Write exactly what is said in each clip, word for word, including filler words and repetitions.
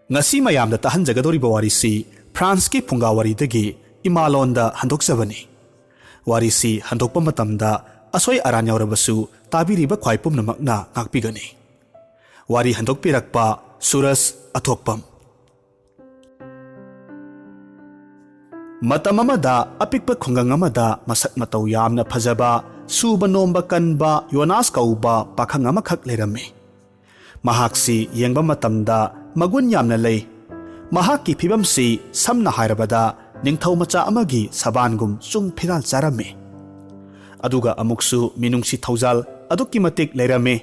ꯉꯁꯤ ꯃꯌꯥꯝꯗ ꯇꯥꯍꯟꯖꯒꯗꯧꯔꯤꯕ ꯋꯥꯔꯤꯁꯤ ꯐ꯭ꯔꯥꯟꯁꯀꯤ ꯐꯨꯡꯒꯥ ꯋꯥꯔꯤꯗꯒꯤ ꯏꯃꯥꯂꯣꯟꯗ ꯍꯟꯗꯣꯛꯆꯕꯅꯤ꯫ ꯋꯥꯔꯤꯁꯤ ꯍꯟꯗꯣꯛꯄ ꯃꯇꯝꯗ ꯑꯁꯣꯏ ꯑꯔꯥꯟ ꯌꯥꯎꯔꯕꯁꯨ ꯇꯥꯕꯤꯔꯤꯕ ꯈ꯭ꯋꯥꯏ ꯄꯨꯝꯅꯃꯛꯅ ꯉꯥꯛꯄꯤꯒꯅꯤ꯫ ꯋꯥꯔꯤ ꯍꯟꯗꯣꯛꯄꯤꯔꯛꯄ ꯁꯨꯔꯖ ꯑꯊꯣꯛꯄꯝ꯫ ꯃꯇꯝ ꯑꯃꯗ ꯑꯄꯤꯛꯄ ꯈꯨꯡꯒꯪ ꯑꯃꯗ ꯃꯁꯛ ꯃꯇꯧ ꯌꯥꯝꯅ ꯐꯖꯕ, ꯁꯨꯕ ꯅꯣꯝꯕ ꯀꯟꯕ ꯌꯣꯅꯥꯁ ꯀꯧꯕ ꯄꯥꯈꯪ ꯑꯃꯈꯛ ꯂꯩꯔꯝꯃꯤ꯫ ꯃꯍꯥꯛꯁꯤ ꯌꯦꯡꯕ ꯃꯇꯝꯗ ꯃꯒꯨꯟ ꯌꯥꯝꯅ ꯂꯩ꯫ ꯃꯍꯥꯛꯀꯤ ꯐꯤꯕꯝꯁꯤ ꯁꯝꯅ ꯍꯥꯏꯔꯕꯗ ꯅꯤꯡꯊꯧ ꯃꯆꯥ ꯑꯃꯒꯤ ꯁꯕꯥꯟꯒꯨꯝ ꯆꯨꯡ ꯐꯤꯔꯥꯜ ꯆꯥꯔꯝꯃꯤ꯫ ꯑꯗꯨꯒ ꯑꯃꯨꯛꯁꯨ ꯃꯤꯅꯨꯡꯁꯤ ꯊꯧꯖꯥꯜ ꯑꯗꯨꯛꯀꯤ ꯃꯇꯤꯛ ꯂꯩꯔꯝꯃꯤ꯫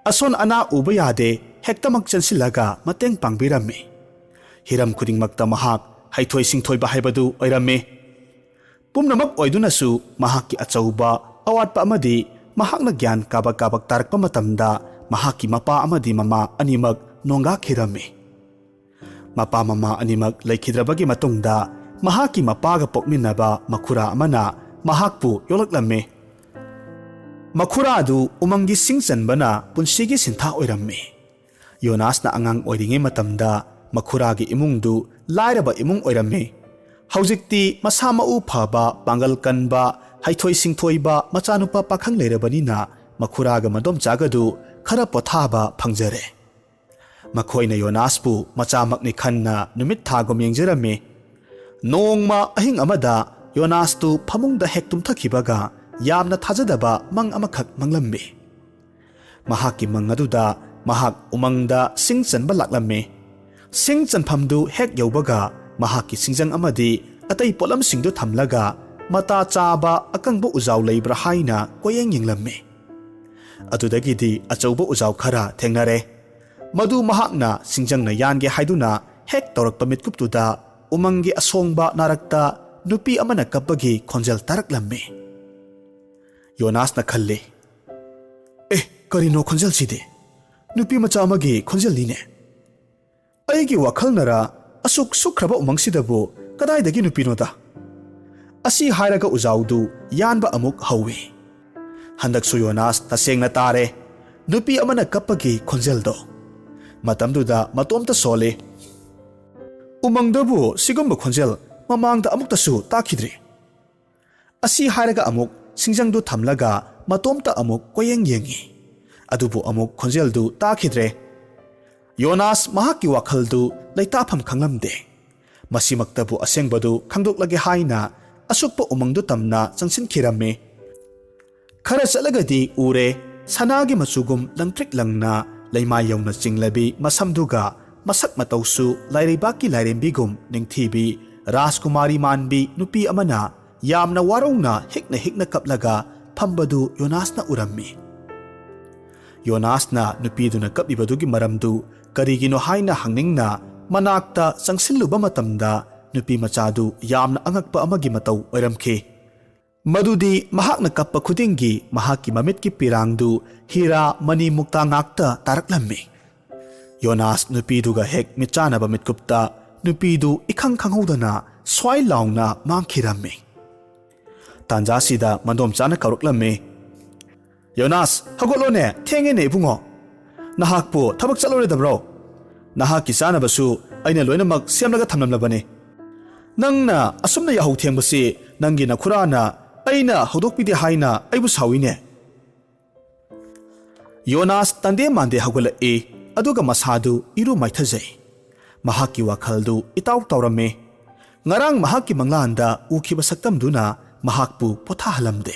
ꯑꯁꯣꯟ ꯑꯅꯥ ꯎꯕ ꯌꯥꯗꯦ, ꯍꯦꯛꯇꯃꯛ ꯆꯦꯟꯁꯤꯜꯂꯒ ꯃꯇꯦꯡ ꯄꯥꯡꯕꯤꯔꯝꯃꯤ꯫ ꯍꯤꯔꯝ ꯈꯨꯗꯤꯡꯃꯛꯇ ꯃꯍꯥꯛ ꯍꯩꯊꯣꯏ ꯁꯤꯡꯊꯣꯏꯕ ꯍꯥꯏꯕꯗꯨ ꯑꯣꯏꯔꯝꯃꯤ꯫ ꯄꯨꯝꯅꯃꯛ ꯑꯣꯏꯗꯨꯅꯁꯨ ꯃꯍꯥꯛꯀꯤ ꯑꯆꯧꯕ ꯑꯋꯥꯠꯄ ꯑꯃꯗꯤ ꯃꯍꯥꯛꯅ ꯒ꯭ꯌꯥꯟ ꯀꯥꯕꯛ ꯀꯥꯕꯛ ꯇꯥꯔꯛꯄ ꯃꯇꯝꯗ ꯃꯍꯥꯛꯀꯤ ꯃꯄꯥ ꯑꯃꯗꯤ ꯃꯃꯥ ꯑꯅꯤꯃꯛ ꯅꯣꯡꯒꯥꯈꯤꯔꯝꯃꯤ꯫ ꯃꯄꯥ ꯃꯃꯥ ꯑꯅꯤꯃꯛ ꯂꯩꯈꯤꯗ꯭ꯔꯕꯒꯤ ꯃꯇꯨꯡꯗ ꯃꯍꯥꯛꯀꯤ ꯃꯄꯥꯒ ꯄꯣꯛꯃꯤꯟꯅꯕ ꯃꯈꯨꯔꯥ ꯑꯃꯅ ꯃꯍꯥꯛꯄꯨ ꯌꯣꯛꯂꯛꯂꯝꯃꯤ꯫ ꯃꯈꯨꯔꯥ ꯑꯗꯨ ꯎꯃꯪꯒꯤ ꯁꯤꯡ ꯆꯟꯕꯅ ꯄꯨꯟꯁꯤꯒꯤ ꯁꯤꯟꯊꯥ ꯑꯣꯏꯔꯝꯃꯤ꯫ ꯌꯣꯅꯥꯁꯅ ꯑꯉꯥꯡ ꯑꯣꯏꯔꯤꯉꯩ ꯃꯇꯝꯗ ꯃꯈꯨꯔꯥꯒꯤ ꯏꯃꯨꯡꯗꯨ ꯂꯥꯏꯔꯕ ꯏꯃꯨꯡ ꯑꯣꯏꯔꯝꯃꯤ꯫ ꯍꯧꯖꯤꯛꯇꯤ ꯃꯁꯥ ꯃꯎ ꯐꯕ, ꯄꯥꯡꯒꯜ ꯀꯟꯕ, ꯍꯩꯊꯣꯏ ꯁꯤꯡꯊꯣꯏꯕ ꯃꯆꯥꯅꯨꯄꯥ ꯄꯥꯈꯪ ꯂꯩꯔꯕꯅꯤꯅ ꯃꯈꯨꯔꯥꯒ ꯃꯗꯣꯝꯆꯥꯒꯗꯨ ꯈꯔ ꯄꯣꯊꯥꯕ ꯐꯪꯖꯔꯦ꯫ ꯃꯈꯣꯏꯅ ꯌꯣꯅꯥꯁꯄꯨ ꯃꯆꯥꯃꯛꯅꯤ ꯈꯟꯅ ꯅꯨꯃꯤꯠ ꯊꯥꯒꯨꯝ ꯌꯦꯡꯖꯔꯝꯃꯤ꯫ ꯅꯣꯡꯃ ꯑꯍꯤꯡ ꯑꯃꯗ ꯌꯣꯅꯥꯁꯇꯨ ꯐꯃꯨꯡꯗ ꯍꯦꯛ ꯇꯨꯝꯊꯈꯤꯕꯒ ꯌꯥꯝꯅ ꯊꯥꯖꯗꯕ ꯃꯪ ꯑꯃꯈꯛ ꯃꯪꯂꯝꯃꯤ꯫ ꯃꯍꯥꯛꯀꯤ ꯃꯪ ꯑꯗꯨꯗ ꯃꯍꯥꯛ ꯎꯃꯪꯗ ꯁꯤꯡ ꯆꯟꯕ ꯂꯥꯛꯂꯝꯃꯤ꯫ ꯁꯤꯡ ꯆꯟꯐꯝꯗꯨ ꯍꯦꯛ ꯌꯧꯕꯒ ꯃꯍꯥꯛꯀꯤ ꯁꯤꯡꯖꯪ ꯑꯃꯗꯤ ꯑꯇꯩ ꯄꯣꯠꯂꯝꯁꯤꯡꯗꯨ ꯊꯝꯂꯒ ꯃꯇꯥ ꯆꯥꯕ ꯑꯀꯪꯕ ꯎꯖꯥꯎ ꯂꯩꯕ꯭ꯔꯥ ꯍꯥꯏꯅ ꯀꯣꯏꯌꯦꯡ ꯌꯦꯡꯂꯝꯃꯤ꯫ ꯑꯗꯨꯗꯒꯤꯗꯤ ꯑꯆꯧꯕ ꯎꯖꯥꯎ ꯈꯔ ꯊꯦꯡꯅꯔꯦ꯫ ꯃꯗꯨ ꯃꯍꯥꯛꯅ ꯁꯤꯡꯖꯪꯅ ꯌꯥꯟꯒꯦ ꯍꯥꯏꯗꯨꯅ ꯍꯦꯛ ꯇꯧꯔꯛꯄ ꯃꯤꯠꯀꯨꯞꯇꯨꯗ ꯎꯃꯪꯒꯤ ꯑꯁꯣꯡꯕ ꯅꯥꯔꯛꯇ ꯅꯨꯄꯤ ꯑꯃꯅ ꯀꯞꯄꯒꯤ ꯈꯣꯟꯖꯦꯜ ꯇꯥꯔꯛꯂꯝꯃꯤ꯫ ꯌꯣꯅꯥꯁꯅ ꯈꯜꯂꯤ, "ꯑꯦ, ꯀꯔꯤꯅꯣ ꯈꯣꯟꯖꯦꯜꯁꯤꯗꯤ? ꯅꯨꯄꯤ ꯃꯆꯥ ꯑꯃꯒꯤ ꯈꯣꯟꯖꯦꯜꯅꯤꯅꯦ꯫ ꯑꯩꯒꯤ ꯋꯥꯈꯜꯅꯔ ꯑꯁꯨꯛ ꯁꯨꯛꯈ꯭ꯔꯕ ꯎꯃꯪꯁꯤꯗꯕꯨ ꯀꯗꯥꯏꯗꯒꯤ ꯅꯨꯄꯤꯅꯣꯗ?" ꯑꯁꯤ ꯍꯥꯏꯔꯒ ꯎꯖꯥꯎꯗꯨ ꯌꯥꯟꯕ ꯑꯃꯨꯛ ꯍꯧꯏ꯫ ꯍꯟꯗꯛꯁꯨ ꯌꯣꯅꯥꯁ ꯇꯁꯦꯡꯅ ꯇꯥꯔꯦ ꯅꯨꯄꯤ ꯑꯃꯅ ꯀꯞꯄꯒꯤ ꯈꯣꯟꯖꯦꯜꯗꯣ꯫ ꯃꯇꯝꯗꯨꯗ ꯃꯇꯣꯝꯇ ꯁꯣꯜꯂꯤ꯫ "ꯎꯃꯪꯗꯕꯨ ꯁꯤꯒꯨꯝꯕ ꯈꯣꯟꯖꯦꯜ ꯃꯃꯥꯡꯗ ꯑꯃꯨꯛꯇꯁꯨ ꯇꯥꯈꯤꯗ꯭ꯔꯤ"꯫ ꯑꯁꯤ ꯍꯥꯏꯔꯒ ꯑꯃꯨꯛ ꯁꯤꯡꯖꯪꯗꯨ ꯊꯝꯂꯒ ꯃꯇꯣꯝꯇ ꯑꯃꯨꯛ ꯀꯣꯏꯌꯦꯡ ꯌꯦꯡꯉꯤ꯫ ꯑꯗꯨꯕꯨ ꯑꯃꯨꯛ ꯈꯣꯟꯖꯦꯜꯗꯨ ꯇꯥꯈꯤꯗ꯭ꯔꯦ꯫ ꯌꯣꯅꯥꯁ ꯃꯍꯥꯛꯀꯤ ꯋꯥꯈꯜꯗꯨ ꯂꯩꯇꯥꯐꯝ ꯈꯪꯂꯝꯗꯦ꯫ ꯃꯁꯤꯃꯛꯇꯕꯨ ꯑꯁꯦꯡꯕꯗꯨ ꯈꯪꯗꯣꯛꯂꯒꯦ ꯍꯥꯏꯅ ꯑꯁꯨꯛꯄ ꯎꯃꯪꯗꯨ ꯇꯝꯅ ꯆꯪꯁꯤꯟꯈꯤꯔꯝꯃꯤ꯫ ꯈꯔ ꯆꯠꯂꯒꯗꯤ ꯎꯔꯦ, ꯁꯅꯥꯒꯤ ꯃꯆꯨꯒꯨꯝ ꯂꯪꯇ꯭ꯔꯤꯛ ꯂꯪꯅ ꯂꯩꯃꯥꯏ ꯌꯧꯅ ꯆꯤꯡꯂꯕꯤ ꯃꯁꯝꯗꯨꯒ ꯃꯁꯛ ꯃꯇꯧꯁꯨ ꯂꯥꯏꯔꯩꯕꯥꯛꯀꯤ ꯂꯥꯏꯔꯦꯝꯕꯤꯒꯨꯝ ꯅꯤꯡꯊꯤꯕꯤ ꯔꯥꯖꯀꯨꯃꯥꯔꯤ ꯃꯥꯟꯕꯤ ꯅꯨꯄꯤ ꯑꯃꯅ ꯌꯥꯝꯅ ꯋꯥꯔꯧꯅ ꯍꯤꯛꯅ ꯍꯤꯛꯅ ꯀꯞꯂꯒ ꯐꯝꯕꯗꯨ ꯌꯣꯅꯥꯁꯅ ꯎꯔꯝꯃꯤ꯫ ꯌꯣꯅꯥꯁꯅ ꯅꯨꯄꯤꯗꯨꯅ ꯀꯞꯂꯤꯕꯗꯨꯒꯤ ꯃꯔꯝꯗꯨ ꯀꯔꯤꯒꯤꯅꯣ ꯍꯥꯏꯅ ꯍꯪꯅꯤꯡꯅ ꯃꯅꯥꯛꯇ ꯆꯪꯁꯤꯜꯂꯨꯕ ꯃꯇꯝꯗ ꯅꯨꯄꯤ ꯃꯆꯥꯗꯨ ꯌꯥꯝꯅ ꯑꯉꯛꯄ ꯑꯃꯒꯤ ꯃꯇꯧ ꯑꯣꯏꯔꯝꯈꯤ꯫ ꯃꯗꯨꯗꯤ ꯃꯍꯥꯛꯅ ꯀꯞꯄ ꯈꯨꯗꯤꯡꯒꯤ ꯃꯍꯥꯛꯀꯤ ꯃꯃꯤꯠꯀꯤ ꯄꯤꯔꯥꯡꯗꯨ ꯍꯤꯔꯥ ꯃꯅꯤ ꯃꯨꯛꯇꯥ ꯉꯥꯛꯇ ꯇꯥꯔꯛꯂꯝꯃꯤ꯫ ꯌꯣꯅꯥꯁ ꯅꯨꯄꯤꯗꯨꯒ ꯍꯦꯛ ꯃꯤꯠꯆꯥꯟꯅꯕ ꯃꯤꯠꯀꯨꯞꯇ ꯅꯨꯄꯤꯗꯨ ꯏꯈꯪ ꯈꯪꯍꯧꯗꯅ ꯁ꯭ꯋꯥꯏ ꯂꯥꯎꯅ ꯃꯥꯡꯈꯤꯔꯝꯃꯤ꯫ ꯇꯥꯟꯖꯥꯁꯤꯗ ꯃꯗꯣꯝꯆꯥꯅ ꯀꯧꯔꯛꯂꯝꯃꯤ꯫ "ꯌꯣꯅꯥꯁ, ꯍꯧꯒꯠꯂꯣꯅꯦ, ꯊꯦꯡꯉꯦꯅꯦ ꯏꯕꯨꯡꯉꯣ꯫ ꯅꯍꯥꯛꯄꯨ ꯊꯕꯛ ꯆꯠꯂꯣꯏꯗꯕ꯭ꯔꯣ? ꯅꯍꯥꯛꯀꯤ ꯆꯥꯅꯕꯁꯨ ꯑꯩꯅ ꯂꯣꯏꯅꯃꯛ ꯁꯦꯝꯂꯒ ꯊꯝꯂꯝꯂꯕꯅꯤ꯫ ꯅꯪꯅ ꯑꯁꯨꯝꯅ ꯌꯥꯍꯧ ꯊꯦꯡꯕꯁꯤ ꯅꯪꯒꯤ ꯅꯈꯨꯔꯥꯅ ꯑꯩꯅ ꯍꯧꯗꯣꯛꯄꯤꯗꯦ ꯍꯥꯏꯅ ꯑꯩꯕꯨ ꯁꯥꯎꯏꯅꯦ"꯫ ꯌꯣꯅꯥꯁ ꯇꯟꯗꯦ ꯃꯥꯟꯗꯦ ꯍꯧꯒꯠꯂꯛꯏ, ꯑꯗꯨꯒ ꯃꯁꯥꯗꯨ ꯏꯔꯨ ꯃꯥꯏꯊꯖꯩ꯫ ꯃꯍꯥꯛꯀꯤ ꯋꯥꯈꯜꯗꯨ ꯏꯇꯥꯎ ꯇꯥꯎꯔꯝꯃꯤ꯫ ꯉꯔꯥꯡ ꯃꯍꯥꯛꯀꯤ ꯃꯪꯂꯥꯟꯗ ꯎꯈꯤꯕ ꯁꯛꯇꯝꯗꯨꯅ ꯃꯍꯥꯛꯄꯨ ꯄꯣꯊꯥꯍꯜꯂꯝꯗꯦ꯫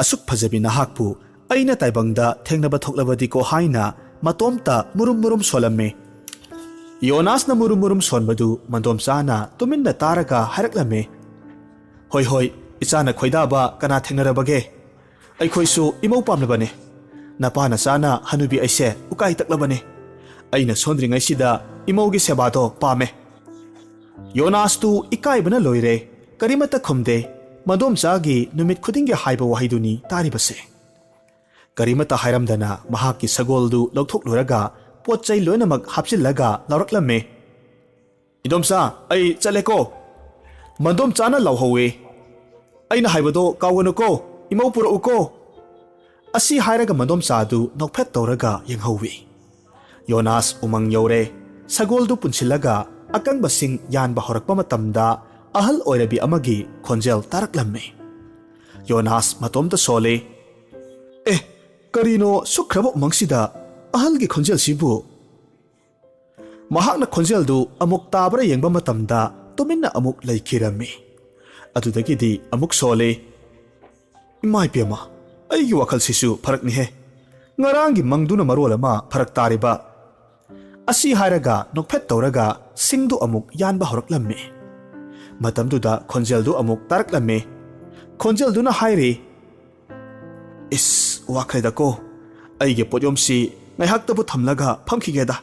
"ꯑꯁꯨꯛ ꯐꯖꯕꯤ ꯅꯍꯥꯛꯄꯨ ꯑꯩꯅ ꯇꯥꯏꯕꯪꯗ ꯊꯦꯡꯅꯕ ꯊꯣꯛꯂꯕꯗꯤꯀꯣ" ꯍꯥꯏꯅ ꯃꯇꯣꯝꯇ ꯃꯨꯔꯨꯝ ꯃꯨꯔꯨꯝ ꯁꯣꯜꯂꯝꯃꯤ꯫ ꯌꯣꯅꯥꯁꯅ ꯃꯨꯔꯨꯝ ꯃꯨꯔꯨꯝ ꯁꯣꯟꯕꯗꯨ ꯃꯟꯗꯣꯝꯆꯥꯅ ꯇꯨꯃꯤꯟꯅ ꯇꯥꯔꯒ ꯍꯥꯏꯔꯛꯂꯝꯃꯤ꯫ "ꯍꯣꯏ, ꯍꯣꯏ, ꯏꯆꯥꯅ ꯈꯣꯏꯗꯥꯕ ꯀꯅꯥ ꯊꯦꯡꯅꯔꯕꯒꯦ? ꯑꯩꯈꯣꯏꯁꯨ ꯏꯃꯧ ꯄꯥꯝꯂꯕꯅꯤ꯫ ꯅꯄꯥ ꯅꯆꯥꯅ ꯍꯅꯨꯕꯤ ꯑꯩꯁꯦ ꯎꯀꯥꯏ ꯇꯛꯂꯕꯅꯤ꯫ ꯑꯩꯅ ꯁꯣꯟꯗ꯭ꯔꯤꯉꯩꯁꯤꯗ ꯏꯃꯧꯒꯤ ꯁꯦꯕꯥꯗꯣ ꯄꯥꯝꯃꯦ"꯫ ꯌꯣꯅꯥꯁꯇꯨ ꯏꯀꯥꯏꯕꯅ ꯂꯣꯏꯔꯦ꯫ ꯀꯔꯤꯃꯠꯇ ꯈꯨꯝꯗꯦ꯫ ꯃꯗꯣꯝꯆꯥꯒꯤ ꯅꯨꯃꯤꯠ ꯈꯨꯗꯤꯡꯒꯤ ꯍꯥꯏꯕ ꯋꯥꯍꯩꯗꯨꯅꯤ ꯇꯥꯔꯤꯕꯁꯦ꯫ ꯀꯔꯤꯃꯠꯇ ꯍꯥꯏꯔꯝꯗꯅ ꯃꯍꯥꯛꯀꯤ ꯁꯒꯣꯜꯗꯨ ꯂꯧꯊꯣꯛꯂꯨꯔꯒ ꯄꯣꯠ ꯆꯩ ꯂꯣꯏꯅꯃꯛ ꯍꯥꯞꯆꯤꯜꯂꯒ ꯂꯥꯎꯔꯛꯂꯝꯃꯤ꯫ "ꯏꯗꯣꯝꯆꯥ, ꯑꯩ ꯆꯠꯂꯦꯀꯣ"꯫ ꯃꯗꯣꯝꯆꯥꯅ ꯂꯥꯎꯍꯧꯋꯤ꯫ "ꯑꯩꯅ ꯍꯥꯏꯕꯗꯣ ꯀꯥꯎꯒꯅꯨꯀꯣ, ꯏꯃꯧ ꯄꯨꯔꯛꯎꯀꯣ"꯫ ꯑꯁꯤ ꯍꯥꯏꯔꯒ ꯃꯗꯣꯝꯆꯥꯗꯨ ꯅꯣꯛꯐꯦꯠ ꯇꯧꯔꯒ ꯌꯦꯡꯍꯧꯋꯤ꯫ ꯌꯣꯅꯥꯁ ꯎꯃꯪ ꯌꯧꯔꯦ꯫ ꯁꯒꯣꯜꯗꯨ ꯄꯨꯟꯁꯤꯜꯂꯒ ꯑꯀꯪꯕꯁꯤꯡ ꯌꯥꯟꯕ ꯍꯧꯔꯛꯄ ꯃꯇꯝꯗ ꯑꯍꯜ ꯑꯣꯏꯔꯕꯤ ꯑꯃꯒꯤ ꯈꯣꯟꯖꯦꯜ ꯇꯥꯔꯛꯂꯝꯃꯤ꯫ ꯌꯣꯅꯥꯁ ꯃꯇꯣꯝꯇ ꯁꯣꯜꯂꯤ꯫ "ꯑꯦ, ꯀꯔꯤꯅꯣ ꯁꯨꯛꯈ꯭ꯔꯕ ꯎꯃꯪꯁꯤꯗ ꯑꯍꯜꯒꯤ ꯈꯣꯟꯖꯦꯜꯁꯤꯕꯨ?" ꯃꯍꯥꯛꯅ ꯈꯣꯟꯖꯦꯜꯗꯨ ꯑꯃꯨꯛ ꯇꯥꯕ꯭ꯔꯥ ꯌꯦꯡꯕ ꯃꯇꯝꯗ ꯇꯨꯃꯤꯟꯅ ꯑꯃꯨꯛ ꯂꯩꯈꯤꯔꯝꯃꯤ꯫ ꯑꯗꯨꯗꯒꯤꯗꯤ ꯑꯃꯨꯛ ꯁꯣꯜꯂꯤ꯫ "ꯏꯃꯥ ꯏꯕꯦꯝꯃ, ꯑꯩꯒꯤ ꯋꯥꯈꯜꯁꯤꯁꯨ ꯐꯔꯛꯅꯤꯍꯦ꯫ ꯉꯔꯥꯡꯒꯤ ꯃꯪꯗꯨꯅ ꯃꯔꯣꯜ ꯑꯃ ꯐꯔꯛ ꯇꯥꯔꯤꯕ꯫" ꯑꯁꯤ ꯍꯥꯏꯔꯒ ꯅꯣꯛꯐꯦꯠ ꯇꯧꯔꯒ ꯁꯤꯡꯗꯨ ꯑꯃꯨꯛ ꯌꯥꯟꯕ ꯍꯧꯔꯛꯂꯝꯃꯤ꯫ ꯃꯇꯝꯗꯨꯗ ꯈꯣꯟꯖꯦꯜꯗꯨ ꯑꯃꯨꯛ ꯇꯥꯔꯛꯂꯝꯃꯤ꯫ ꯈꯣꯟꯖꯦꯜꯗꯨꯅ ꯍꯥꯏꯔꯤ, "ꯏꯁ, ꯋꯥꯈ꯭ꯔꯦꯗꯀꯣ꯫ ꯑꯩꯒꯤ ꯄꯣꯠꯌꯣꯝꯁꯤ ꯉꯥꯏꯍꯥꯛꯇꯕꯨ ꯊꯝꯂꯒ ꯐꯝꯈꯤꯒꯦꯗ꯫"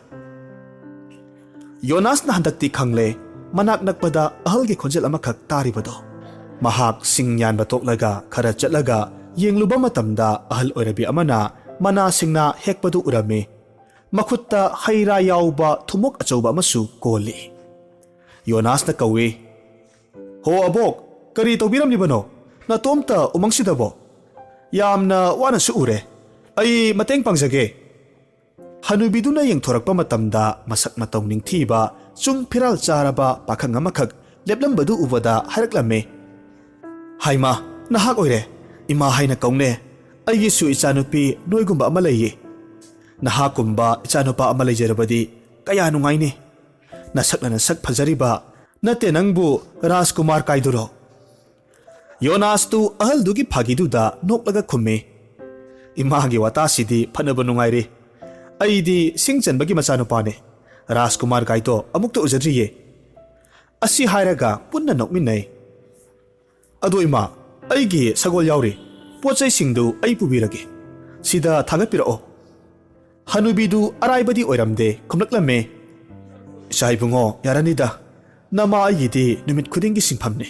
ꯌꯣꯅꯥꯁꯅ ꯍꯟꯗꯛꯇꯤ ꯈꯪꯂꯦ, ꯃꯅꯥꯛ ꯅꯛꯄꯗ ꯑꯍꯜꯒꯤ ꯈꯣꯟꯖꯦꯜ ꯑꯃꯈꯛ ꯇꯥꯔꯤꯕꯗꯣ꯫ ꯃꯍꯥꯛ ꯁꯤꯡ ꯌꯥꯟꯕ ꯇꯣꯛꯂꯒ ꯈꯔ ꯆꯠꯂꯒ ꯌꯦꯡꯂꯨꯕ ꯃꯇꯝꯗ ꯑꯍꯜ ꯑꯣꯏꯔꯕꯤ ꯑꯃꯅ ꯃꯅꯥꯁꯤꯡꯅ ꯍꯦꯛꯄꯗꯨ ꯎꯔꯝꯃꯤ꯫ ꯃꯈꯨꯠꯇ ꯍꯩ ꯔꯥ ꯌꯥꯎꯕ ꯊꯨꯝꯃꯣꯛ ꯑꯆꯧꯕ ꯑꯃꯁꯨ ꯀꯣꯜꯂꯤ꯫ ꯌꯣꯅꯥꯁꯅ ꯀꯧꯏ, "ꯍꯣ ꯑꯕꯣꯛ, ꯀꯔꯤ ꯇꯧꯕꯤꯔꯝꯂꯤꯕꯅꯣ? ꯅꯇꯣꯝꯇ ꯎꯃꯪꯁꯤꯗꯕꯣ? ꯌꯥꯝꯅ ꯋꯥꯅꯁꯨ ꯎꯔꯦ꯫ ꯑꯩ ꯃꯇꯦꯡ ꯄꯥꯡꯖꯒꯦ꯫" ꯍꯅꯨꯕꯤꯗꯨꯅ ꯌꯦꯡꯊꯣꯔꯛꯄ ꯃꯇꯝꯗ ꯃꯁꯛ ꯃꯇꯧ ꯅꯤꯡꯊꯤꯕ, ꯆꯨꯡ ꯐꯤꯔꯥꯜ ꯆꯥꯔꯕ ꯄꯥꯈꯪ ꯑꯃꯈꯛ ꯂꯦꯞꯂꯝꯕꯗꯨ ꯎꯕꯗ ꯍꯥꯏꯔꯛꯂꯝꯃꯤ, "ꯍꯥꯏꯃ, ꯅꯍꯥꯛ ꯑꯣꯏꯔꯦ꯫ ꯏꯃꯥ ꯍꯥꯏꯅ ꯀꯧꯅꯦ꯫ ꯑꯩꯒꯤꯁꯨ ꯏꯆꯥꯅꯨꯄꯤ ꯅꯣꯏꯒꯨꯝꯕ ꯑꯃ ꯂꯩꯌꯦ꯫ ꯅꯍꯥꯛꯀꯨꯝꯕ ꯏꯆꯥꯅꯨꯄꯥ ꯑꯃ ꯂꯩꯖꯔꯕꯗꯤ ꯀꯌꯥ ꯅꯨꯡꯉꯥꯏꯅꯤ꯫ ꯅꯁꯛꯅ ꯅꯁꯛ ꯐꯖꯔꯤꯕ, ꯅꯠꯇꯦ ꯅꯪꯕꯨ ꯔꯥꯖꯀꯨꯃꯥꯔ ꯀꯥꯏꯗꯨꯔꯣ?" ꯌꯣꯅꯥꯁꯇꯨ ꯑꯍꯜꯗꯨꯒꯤ ꯐꯥꯒꯤꯗꯨꯗ ꯅꯣꯛꯂꯒ ꯈꯨꯝꯃꯤ, "ꯏꯃꯥꯒꯤ ꯋꯥꯇꯥꯁꯤꯗꯤ ꯐꯅꯕ ꯅꯨꯡꯉꯥꯏꯔꯤ꯫ ꯑꯩꯗꯤ ꯁꯤꯡ ꯆꯟꯕꯒꯤ ꯃꯆꯥꯅꯨꯄꯥꯅꯦ꯫ ꯔꯥꯖꯀꯨꯃꯥꯔ ꯀꯥꯏꯗꯣ ꯑꯃꯨꯛꯇ ꯎꯖꯗ꯭ꯔꯤꯌꯦ꯫" ꯑꯁꯤ ꯍꯥꯏꯔꯒ ꯄꯨꯟꯅ ꯅꯣꯛꯃꯤꯟꯅꯩ꯫ "ꯑꯗꯣ ꯏꯃꯥ, ꯑꯩꯒꯤ ꯁꯒꯣꯜ ꯌꯥꯎꯔꯤ꯫ ꯄꯣꯠ ꯆꯩꯁꯤꯡꯗꯨ ꯑꯩ ꯄꯨꯕꯤꯔꯒꯦ꯫ ꯁꯤꯗ ꯊꯥꯒꯠꯄꯤꯔꯛꯑꯣ꯫" ꯍꯅꯨꯕꯤꯗꯨ ꯑꯔꯥꯏꯕꯗꯤ ꯑꯣꯏꯔꯝꯗꯦ, ꯈꯨꯝꯂꯛꯂꯝꯃꯦ, "ꯏꯆꯥ ꯏꯕꯨꯡꯉꯣ, ꯌꯥꯔꯅꯤꯗ꯫ ꯅꯃꯥ ꯑꯩꯒꯤꯗꯤ ꯅꯨꯃꯤꯠ ꯈꯨꯗꯤꯡꯒꯤ ꯁꯤꯟꯐꯝꯅꯤ꯫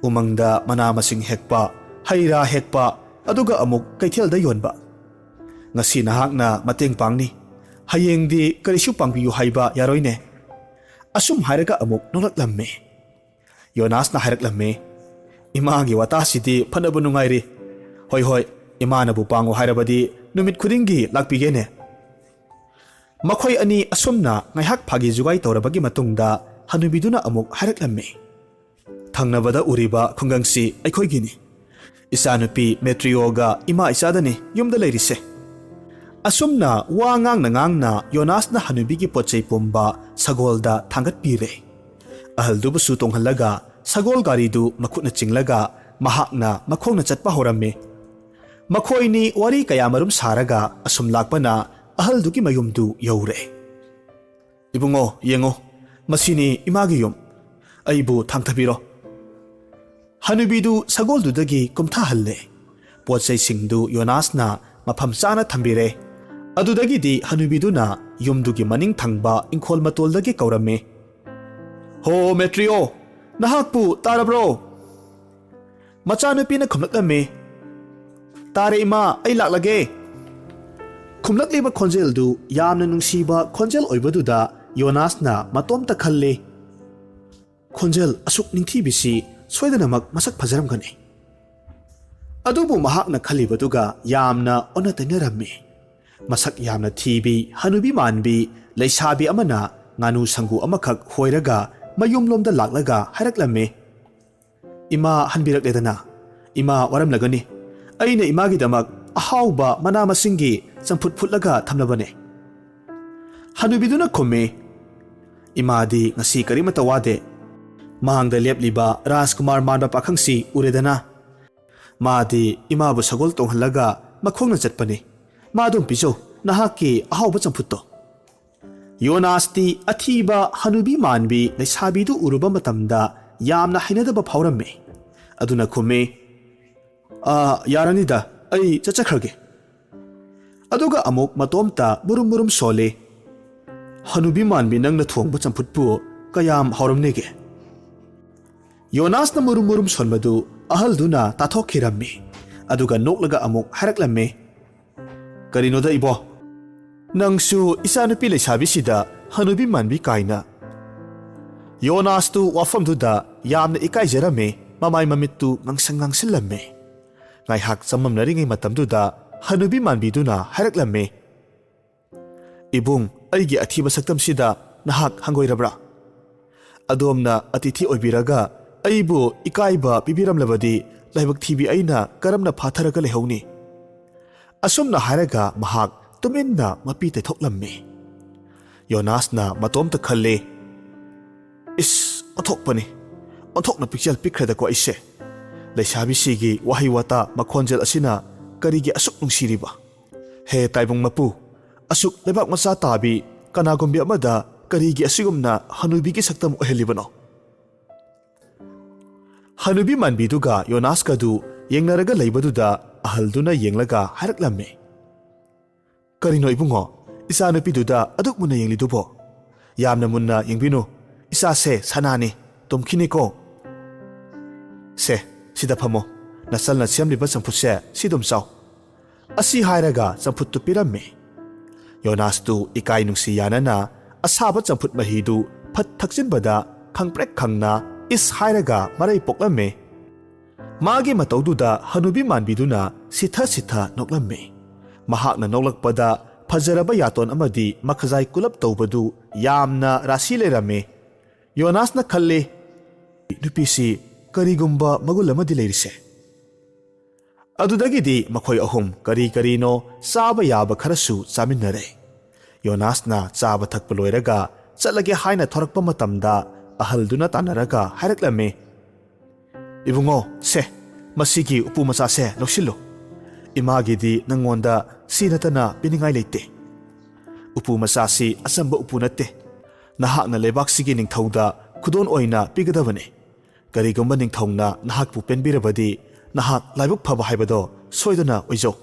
ꯎꯃꯪꯗ ꯃꯅꯥ ꯃꯁꯤꯡ ꯍꯦꯛꯄ, ꯍꯩ ꯔꯥ ꯍꯦꯛꯄ, ꯑꯗꯨꯒ ꯑꯃꯨꯛ ꯀꯩꯊꯦꯜꯗ ꯌꯣꯟꯕ꯫ ꯉꯁꯤ ꯅꯍꯥꯛꯅ ꯃꯇꯦꯡ ꯄꯥꯡꯅꯤ, ꯍꯌꯦꯡꯗꯤ ꯀꯔꯤꯁꯨ ꯄꯥꯡꯕꯤꯌꯨ ꯍꯥꯏꯕ ꯌꯥꯔꯣꯏꯅꯦ꯫" ꯑꯁꯨꯝ ꯍꯥꯏꯔꯒ ꯑꯃꯨꯛ ꯅꯣꯛꯂꯛꯂꯝꯃꯤ꯫ ꯌꯣꯅꯥꯁꯅ ꯍꯥꯏꯔꯛꯂꯝꯃꯤ, "ꯏꯃꯥꯒꯤ ꯋꯥꯇꯥꯁꯤꯗꯤ ꯐꯅꯕ ꯅꯨꯡꯉꯥꯏꯔꯤ꯫ ꯍꯣꯏ, ꯍꯣꯏ, ꯏꯃꯥꯅꯕꯨ ꯄꯥꯡꯉꯨ ꯍꯥꯏꯔꯕꯗꯤ ꯅꯨꯃꯤꯠ ꯈꯨꯗꯤꯡꯒꯤ ꯂꯥꯛꯄꯤꯒꯦꯅꯦ꯫" ꯃꯈꯣꯏ ꯑꯅꯤ ꯑꯁꯨꯝꯅ ꯉꯥꯏꯍꯥꯛ ꯐꯥꯒꯤ ꯖꯨꯒꯥꯏ ꯇꯧꯔꯕꯒꯤ ꯃꯇꯨꯡꯗ ꯍꯅꯨꯕꯤꯗꯨꯅ ꯑꯃꯨꯛ ꯍꯥꯏꯔꯛꯂꯝꯃꯤ, "ꯊꯪꯅꯕꯗ ꯎꯔꯤꯕ ꯈꯨꯡꯒꯪꯁꯤ ꯑꯩꯈꯣꯏꯒꯤꯅꯤ꯫ ꯏꯆꯥꯅꯨꯄꯤ ꯃꯦꯇ꯭ꯔꯤꯌꯣꯒ ꯏꯃꯥ ꯏꯆꯥꯗꯅꯤ ꯌꯨꯝꯗ ꯂꯩꯔꯤꯁꯦ꯫" ꯑꯁꯨꯝꯅ ꯋꯥ ꯉꯥꯡꯅ ꯉꯥꯡꯅ ꯌꯣꯅꯥꯁꯅ ꯍꯅꯨꯕꯤꯒꯤ ꯄꯣꯠ ꯆꯩ ꯄꯨꯝꯕ ꯁꯒꯣꯜꯗ ꯊꯥꯡꯒꯠꯄꯤꯔꯦ꯫ ꯑꯍꯜꯗꯨꯕꯨꯁꯨ ꯇꯣꯡꯍꯜꯂꯒ ꯁꯒꯣꯜ ꯒꯥꯔꯤꯗꯨ ꯃꯈꯨꯠꯅ ꯆꯤꯡꯂꯒ ꯃꯍꯥꯛꯅ ꯃꯈꯣꯡꯅ ꯆꯠꯄ ꯍꯧꯔꯝꯃꯤ꯫ ꯃꯈꯣꯏꯅꯤ ꯋꯥꯔꯤ ꯀꯌꯥꯃꯔꯨꯝ ꯁꯥꯔꯒ ꯑꯁꯨꯝ ꯂꯥꯛꯄꯅ ꯑꯍꯜꯗꯨꯒꯤ ꯃꯌꯨꯝꯗꯨ ꯌꯧꯔꯦ꯫ "ꯏꯕꯨꯡꯉꯣ, ꯌꯦꯡꯉꯣ, ꯃꯁꯤꯅꯤ ꯏꯃꯥꯒꯤ ꯌꯨꯝ꯫ ꯑꯩꯕꯨ ꯊꯥꯡꯊꯕꯤꯔꯣ꯫" ꯍꯅꯨꯕꯤꯗꯨ ꯁꯒꯣꯜꯗꯨꯗꯒꯤ ꯀꯨꯝꯊꯍꯜꯂꯦ꯫ ꯄꯣꯠ ꯆꯩꯁꯤꯡꯗꯨ ꯌꯣꯅꯥꯁꯅ ꯃꯐꯝ ꯆꯥꯅ ꯊꯝꯕꯤꯔꯦ꯫ ꯑꯗꯨꯗꯒꯤꯗꯤ ꯍꯅꯨꯕꯤꯗꯨꯅ ꯌꯨꯝꯗꯨꯒꯤ ꯃꯅꯤꯡ ꯊꯪꯕ ꯏꯪꯈꯣꯜ ꯃꯇꯣꯜꯗꯒꯤ ꯀꯧꯔꯝꯃꯤ, "ꯍꯣ ꯃꯦꯇ꯭ꯔꯤꯌꯣ, ꯅꯍꯥꯛꯄꯨ ꯇꯥꯔꯕ꯭ꯔꯣ?" ꯃꯆꯥꯅꯨꯄꯤꯅ ꯈꯨꯝꯂꯛꯂꯝꯃꯤ, "ꯇꯥꯔꯦ ꯏꯃꯥ, ꯑꯩ ꯂꯥꯛꯂꯒꯦ꯫" ꯈꯨꯝꯂꯛꯂꯤꯕ ꯈꯣꯟꯖꯦꯜꯗꯨ ꯌꯥꯝꯅ ꯅꯨꯡꯁꯤꯕ ꯈꯣꯟꯖꯦꯜ ꯑꯣꯏꯕꯗꯨꯗ ꯌꯣꯅꯥꯁꯅ ꯃꯇꯣꯝꯇ ꯈꯜꯂꯤ, "ꯈꯣꯟꯖꯦꯜ ꯑꯁꯨꯛ ꯅꯤꯡꯊꯤꯕꯤꯁꯤ ꯁꯣꯏꯗꯅꯃꯛ ꯃꯁꯛ ꯐꯖꯔꯝꯒꯅꯤ꯫" ꯑꯗꯨꯕꯨ ꯃꯍꯥꯛꯅ ꯈꯜꯂꯤꯕꯗꯨꯒ ꯌꯥꯝꯅ ꯑꯣꯟꯅ ꯇꯩꯅꯔꯝꯃꯤ꯫ ꯃꯁꯛ ꯌꯥꯝꯅ ꯊꯤꯕꯤ, ꯍꯅꯨꯕꯤ ꯃꯥꯟꯕꯤ ꯂꯩꯁꯥꯕꯤ ꯑꯃꯅ ꯉꯥꯅꯨ ꯁꯪꯒꯨ ꯑꯃꯈꯛ ꯍꯣꯏꯔꯒ ꯃꯌꯨꯝꯂꯣꯝꯗ ꯂꯥꯛꯂꯒ ꯍꯥꯏꯔꯛꯂꯝꯃꯤ, "ꯏꯃꯥ ꯍꯟꯕꯤꯔꯛꯂꯦꯗꯅ꯫ ꯏꯃꯥ ꯋꯥꯔꯝꯂꯒꯅꯤ꯫ ꯑꯩꯅ ꯏꯃꯥꯒꯤꯗꯃꯛ ꯑꯍꯥꯎꯕ ꯃꯅꯥ ꯃꯁꯤꯡꯒꯤ ꯆꯝꯐꯨꯠ ꯐꯨꯠꯂꯒ ꯊꯝꯂꯕꯅꯦ꯫" ꯍꯅꯨꯕꯤꯗꯨꯅ ꯈꯨꯝꯃꯤ, "ꯏꯃꯥꯗꯤ ꯉꯁꯤ ꯀꯔꯤꯃꯠꯇ ꯋꯥꯗꯦ꯫ ꯃꯥꯡꯗ ꯂꯦꯞꯂꯤꯕ ꯔꯥꯖꯀꯨꯃꯥꯔ ꯃꯥꯟꯕ ꯄꯥꯈꯪꯁꯤ ꯎꯔꯦꯗꯅ꯫ ꯃꯥꯗꯤ ꯏꯃꯥꯕꯨ ꯁꯒꯣꯜ ꯇꯣꯡꯍꯜꯂꯒ ꯃꯈꯣꯡꯅ ꯆꯠꯄꯅꯤ꯫ ꯃꯥ ꯑꯗꯨꯝ ꯄꯤꯖꯧ, ꯅꯍꯥꯛꯀꯤ ꯑꯍꯥꯎꯕ ꯆꯝꯐꯨꯠꯇꯣ꯫" ꯌꯣꯅꯥꯁꯇꯤ ꯑꯊꯤꯕ ꯍꯅꯨꯕꯤ ꯃꯥꯟꯕꯤ ꯂꯩꯁꯥꯕꯤꯗꯨ ꯎꯔꯨꯕ ꯃꯇꯝꯗ ꯌꯥꯝꯅ ꯍꯩꯅꯗꯕ ꯐꯥꯎꯔꯝꯃꯤ꯫ ꯑꯗꯨꯅ ꯈꯨꯝꯃꯤ, "ꯑꯥ, ꯌꯥꯔꯅꯤꯗ, ꯑꯩ ꯆꯠꯆꯈ꯭ꯔꯒꯦ꯫" ꯑꯗꯨꯒ ꯑꯃꯨꯛ ꯃꯇꯣꯝꯇ ꯃꯨꯔꯨꯝ ꯃꯨꯔꯨꯝ ꯁꯣꯜꯂꯤ, "ꯍꯅꯨꯕꯤ ꯃꯥꯟꯕꯤ, ꯅꯪꯅ ꯊꯣꯡꯕ ꯆꯝꯐꯨꯠꯄꯨ ꯀꯌꯥꯝ ꯍꯥꯎꯔꯝꯅꯦꯒꯦ?" ꯌꯣꯅꯥꯁꯅ ꯃꯨꯔꯨꯝ ꯃꯨꯔꯨꯝ ꯁꯣꯟꯕꯗꯨ ꯑꯍꯜꯗꯨꯅ ꯇꯥꯊꯣꯛꯈꯤꯔꯝꯃꯤ꯫ ꯑꯗꯨꯒ ꯅꯣꯛꯂꯒ ꯑꯃꯨꯛ ꯍꯥꯏꯔꯛꯂꯝꯃꯤ, "ꯀꯔꯤꯅꯣꯗ ꯏꯕꯣ, ꯅꯪꯁꯨ ꯏꯆꯥꯅꯨꯄꯤ ꯂꯩꯁꯥꯕꯤꯁꯤꯗ ꯍꯅꯨꯕꯤ ꯃꯥꯟꯕꯤ ꯀꯥꯏꯅ?" ꯌꯣꯅꯥꯁꯇꯨ ꯋꯥꯐꯝꯗꯨꯗ ꯌꯥꯝꯅ ꯏꯀꯥꯏꯖꯔꯝꯃꯤ, ꯃꯃꯥꯏ ꯃꯃꯤꯠꯇꯨ ꯉꯥꯡꯁꯪ ꯉꯥꯡꯁꯤꯜꯂꯝꯃꯤ꯫ ꯉꯥꯏꯍꯥꯛ ꯆꯃꯝꯅꯔꯤꯉꯩ ꯃꯇꯝꯗꯨꯗ ꯍꯅꯨꯕꯤ ꯃꯥꯟꯕꯤꯗꯨꯅ ꯍꯥꯏꯔꯛꯂꯝꯃꯤ, "ꯏꯕꯨꯡ, ꯑꯩꯒꯤ ꯑꯊꯤꯕ ꯁꯛꯇꯝꯁꯤꯗ ꯅꯍꯥꯛ ꯍꯪꯒꯣꯏꯔꯕ꯭ꯔꯥ? ꯑꯗꯣꯝꯅ ꯑꯇꯤꯊꯤ ꯑꯣꯏꯕꯤꯔꯒ ꯑꯩꯕꯨ ꯏꯀꯥꯏꯕ ꯄꯤꯕꯤꯔꯝꯂꯕꯗꯤ ꯂꯥꯏꯕꯛ ꯊꯤꯕꯤ ꯑꯩꯅ ꯀꯔꯝꯅ ꯐꯥꯊꯔꯒ ꯂꯩꯍꯧꯅꯤ? ꯑꯁꯨꯝꯅ ꯍꯥꯏꯔꯒ ꯃꯍꯥꯛ ꯇꯨꯃꯤꯟꯅ ꯃꯄꯤ ꯇꯩꯊꯣꯛꯂꯝꯃꯤ꯫ ꯌꯣꯅꯥꯁꯅ ꯃꯇꯣꯝꯇ ꯈꯜꯂꯤ, "ꯏꯁ, ꯑꯣꯟꯊꯣꯛꯄꯅꯤ, ꯑꯣꯟꯊꯣꯛꯅ ꯄꯤꯛꯆꯦꯜ ꯄꯤꯛꯈ꯭ꯔꯦꯗꯀꯣ ꯑꯩꯁꯦ꯫ ꯂꯩꯁꯥꯕꯤꯁꯤꯒꯤ ꯋꯥꯍꯩ ꯋꯥꯇꯥ ꯃꯈꯣꯟꯖꯦꯜ ꯑꯁꯤꯅ ꯀꯔꯤꯒꯤ ꯑꯁꯨꯛ ꯅꯨꯡꯁꯤꯔꯤꯕ? ꯍꯦ ꯇꯥꯏꯕꯪ ꯃꯄꯨ, ꯑꯁꯨꯛ ꯂꯩꯕꯥꯛ ꯃꯆꯥ ꯇꯥꯕꯤ ꯀꯅꯥꯒꯨꯝꯕꯤ ꯑꯃꯗ ꯀꯔꯤꯒꯤ ꯑꯁꯤꯒꯨꯝꯅ ꯍꯅꯨꯕꯤꯒꯤ ꯁꯛꯇꯝ ꯑꯣꯏꯍꯜꯂꯤꯕꯅꯣ?" ꯍꯅꯨꯕꯤ ꯃꯥꯟꯕꯤꯗꯨꯒ ꯌꯣꯅꯥꯁꯀꯗꯨ ꯌꯦꯡꯅꯔꯒ ꯂꯩꯕꯗꯨꯗ ꯑꯍꯜꯗꯨꯅ ꯌꯦꯡꯂꯒ ꯍꯥꯏꯔꯛꯂꯝꯃꯤ, "ꯀꯔꯤꯅꯣ ꯏꯕꯨꯡꯉꯣ, ꯏꯆꯥꯅꯨꯄꯤꯗꯨꯗ ꯑꯗꯨꯛ ꯃꯨꯟꯅ ꯌꯦꯡꯂꯤꯗꯨꯕꯣ? ꯌꯥꯝꯅ ꯃꯨꯟꯅ ꯌꯦꯡꯕꯤꯅꯨ, ꯏꯆꯥꯁꯦ ꯁꯅꯥꯅꯤ, ꯇꯨꯝꯈꯤꯅꯤꯀꯣ꯫ ꯁꯦ, ꯁꯤꯗ ꯐꯝꯃꯣ, ꯅꯆꯜꯅ ꯁꯦꯝꯂꯤꯕ ꯆꯝꯐꯨꯠꯁꯦ ꯁꯤꯗꯨꯝ ꯆꯥꯎ꯫" ꯑꯁꯤ ꯍꯥꯏꯔꯒ ꯆꯝꯐꯨꯠꯇꯨ ꯄꯤꯔꯝꯃꯤ꯫ ꯌꯣꯅꯥꯁꯇꯨ ꯏꯀꯥꯏ ꯅꯨꯡꯁꯤ ꯌꯥꯅꯅ ꯑꯁꯥꯕ ꯆꯝꯐꯨꯠ ꯃꯍꯤꯗꯨ ꯐꯠ ꯊꯛꯆꯤꯟꯕꯗ ꯈꯪꯄ꯭ꯔꯦꯛ ꯈꯪꯅ ꯏꯁ ꯍꯥꯏꯔꯒ ꯃꯔꯩ ꯄꯣꯛꯂꯝꯃꯤ꯫ ꯃꯥꯒꯤ ꯃꯇꯧꯗꯨꯗ ꯍꯅꯨꯕꯤ ꯃꯥꯟꯕꯤꯗꯨꯅ ꯁꯤꯊ ꯁꯤꯊ ꯅꯣꯛꯂꯝꯃꯤ꯫ ꯃꯍꯥꯛꯅ ꯅꯣꯛꯂꯛꯄꯗ ꯐꯖꯔꯕ ꯌꯥꯇꯣꯟ ꯑꯃꯗꯤ ꯃꯈꯖꯥꯏ ꯀꯨꯂꯞ ꯇꯧꯕꯗꯨ ꯌꯥꯝꯅ ꯔꯥꯁꯤ ꯂꯩꯔꯝꯃꯤ꯫ ꯌꯣꯅꯥꯁꯅ ꯈꯜꯂꯤ, "ꯅꯨꯄꯤꯁꯤ ꯀꯔꯤꯒꯨꯝꯕ ꯃꯒꯨꯟ ꯑꯃꯗꯤ ꯂꯩꯔꯤꯁꯦ꯫" ꯑꯗꯨꯗꯒꯤꯗꯤ ꯃꯈꯣꯏ ꯑꯍꯨꯝ ꯀꯔꯤ ꯀꯔꯤꯅꯣ ꯆꯥꯕ ꯌꯥꯕ ꯈꯔꯁꯨ ꯆꯥꯃꯤꯟꯅꯔꯦ꯫ ꯌꯣꯅꯥꯁꯅ ꯆꯥꯕ ꯊꯛꯄ ꯂꯣꯏꯔꯒ ꯆꯠꯂꯒꯦ ꯍꯥꯏꯅ ꯊꯣꯔꯛꯄ ꯃꯇꯝꯗ ꯑꯍꯜꯗꯨꯅ ꯇꯥꯟꯅꯔꯒ ꯍꯥꯏꯔꯛꯂꯝꯃꯤ, "ꯏꯕꯨꯡꯉꯣ, ꯁꯦ, ꯃꯁꯤꯒꯤ ꯎꯄꯨ ꯃꯆꯥꯁꯦ ꯂꯧꯁꯤꯜꯂꯨ꯫ ꯏꯃꯥꯒꯤꯗꯤ ꯅꯪꯉꯣꯟꯗ ꯁꯤ ꯅꯠꯇꯅ ꯄꯤꯅꯤꯡꯉꯥꯏ ꯂꯩꯇꯦ꯫ ꯎꯄꯨ ꯃꯆꯥꯁꯤ ꯑꯆꯝꯕ ꯎꯄꯨ ꯅꯠꯇꯦ꯫ ꯅꯍꯥꯛꯅ ꯂꯩꯕꯥꯛꯁꯤꯒꯤ ꯅꯤꯡꯊꯧꯗ ꯈꯨꯗꯣꯜ ꯑꯣꯏꯅ ꯄꯤꯒꯗꯕꯅꯤ꯫ ꯀꯔꯤꯒꯨꯝꯕ ꯅꯤꯡꯊꯧꯅ ꯅꯍꯥꯛꯄꯨ ꯄꯦꯟꯕꯤꯔꯕꯗꯤ ꯅꯍꯥꯛ ꯂꯥꯏꯕꯛ ꯐꯕ ꯍꯥꯏꯕꯗꯣ ꯁꯣꯏꯗꯅ ꯑꯣꯏꯖꯧ꯫"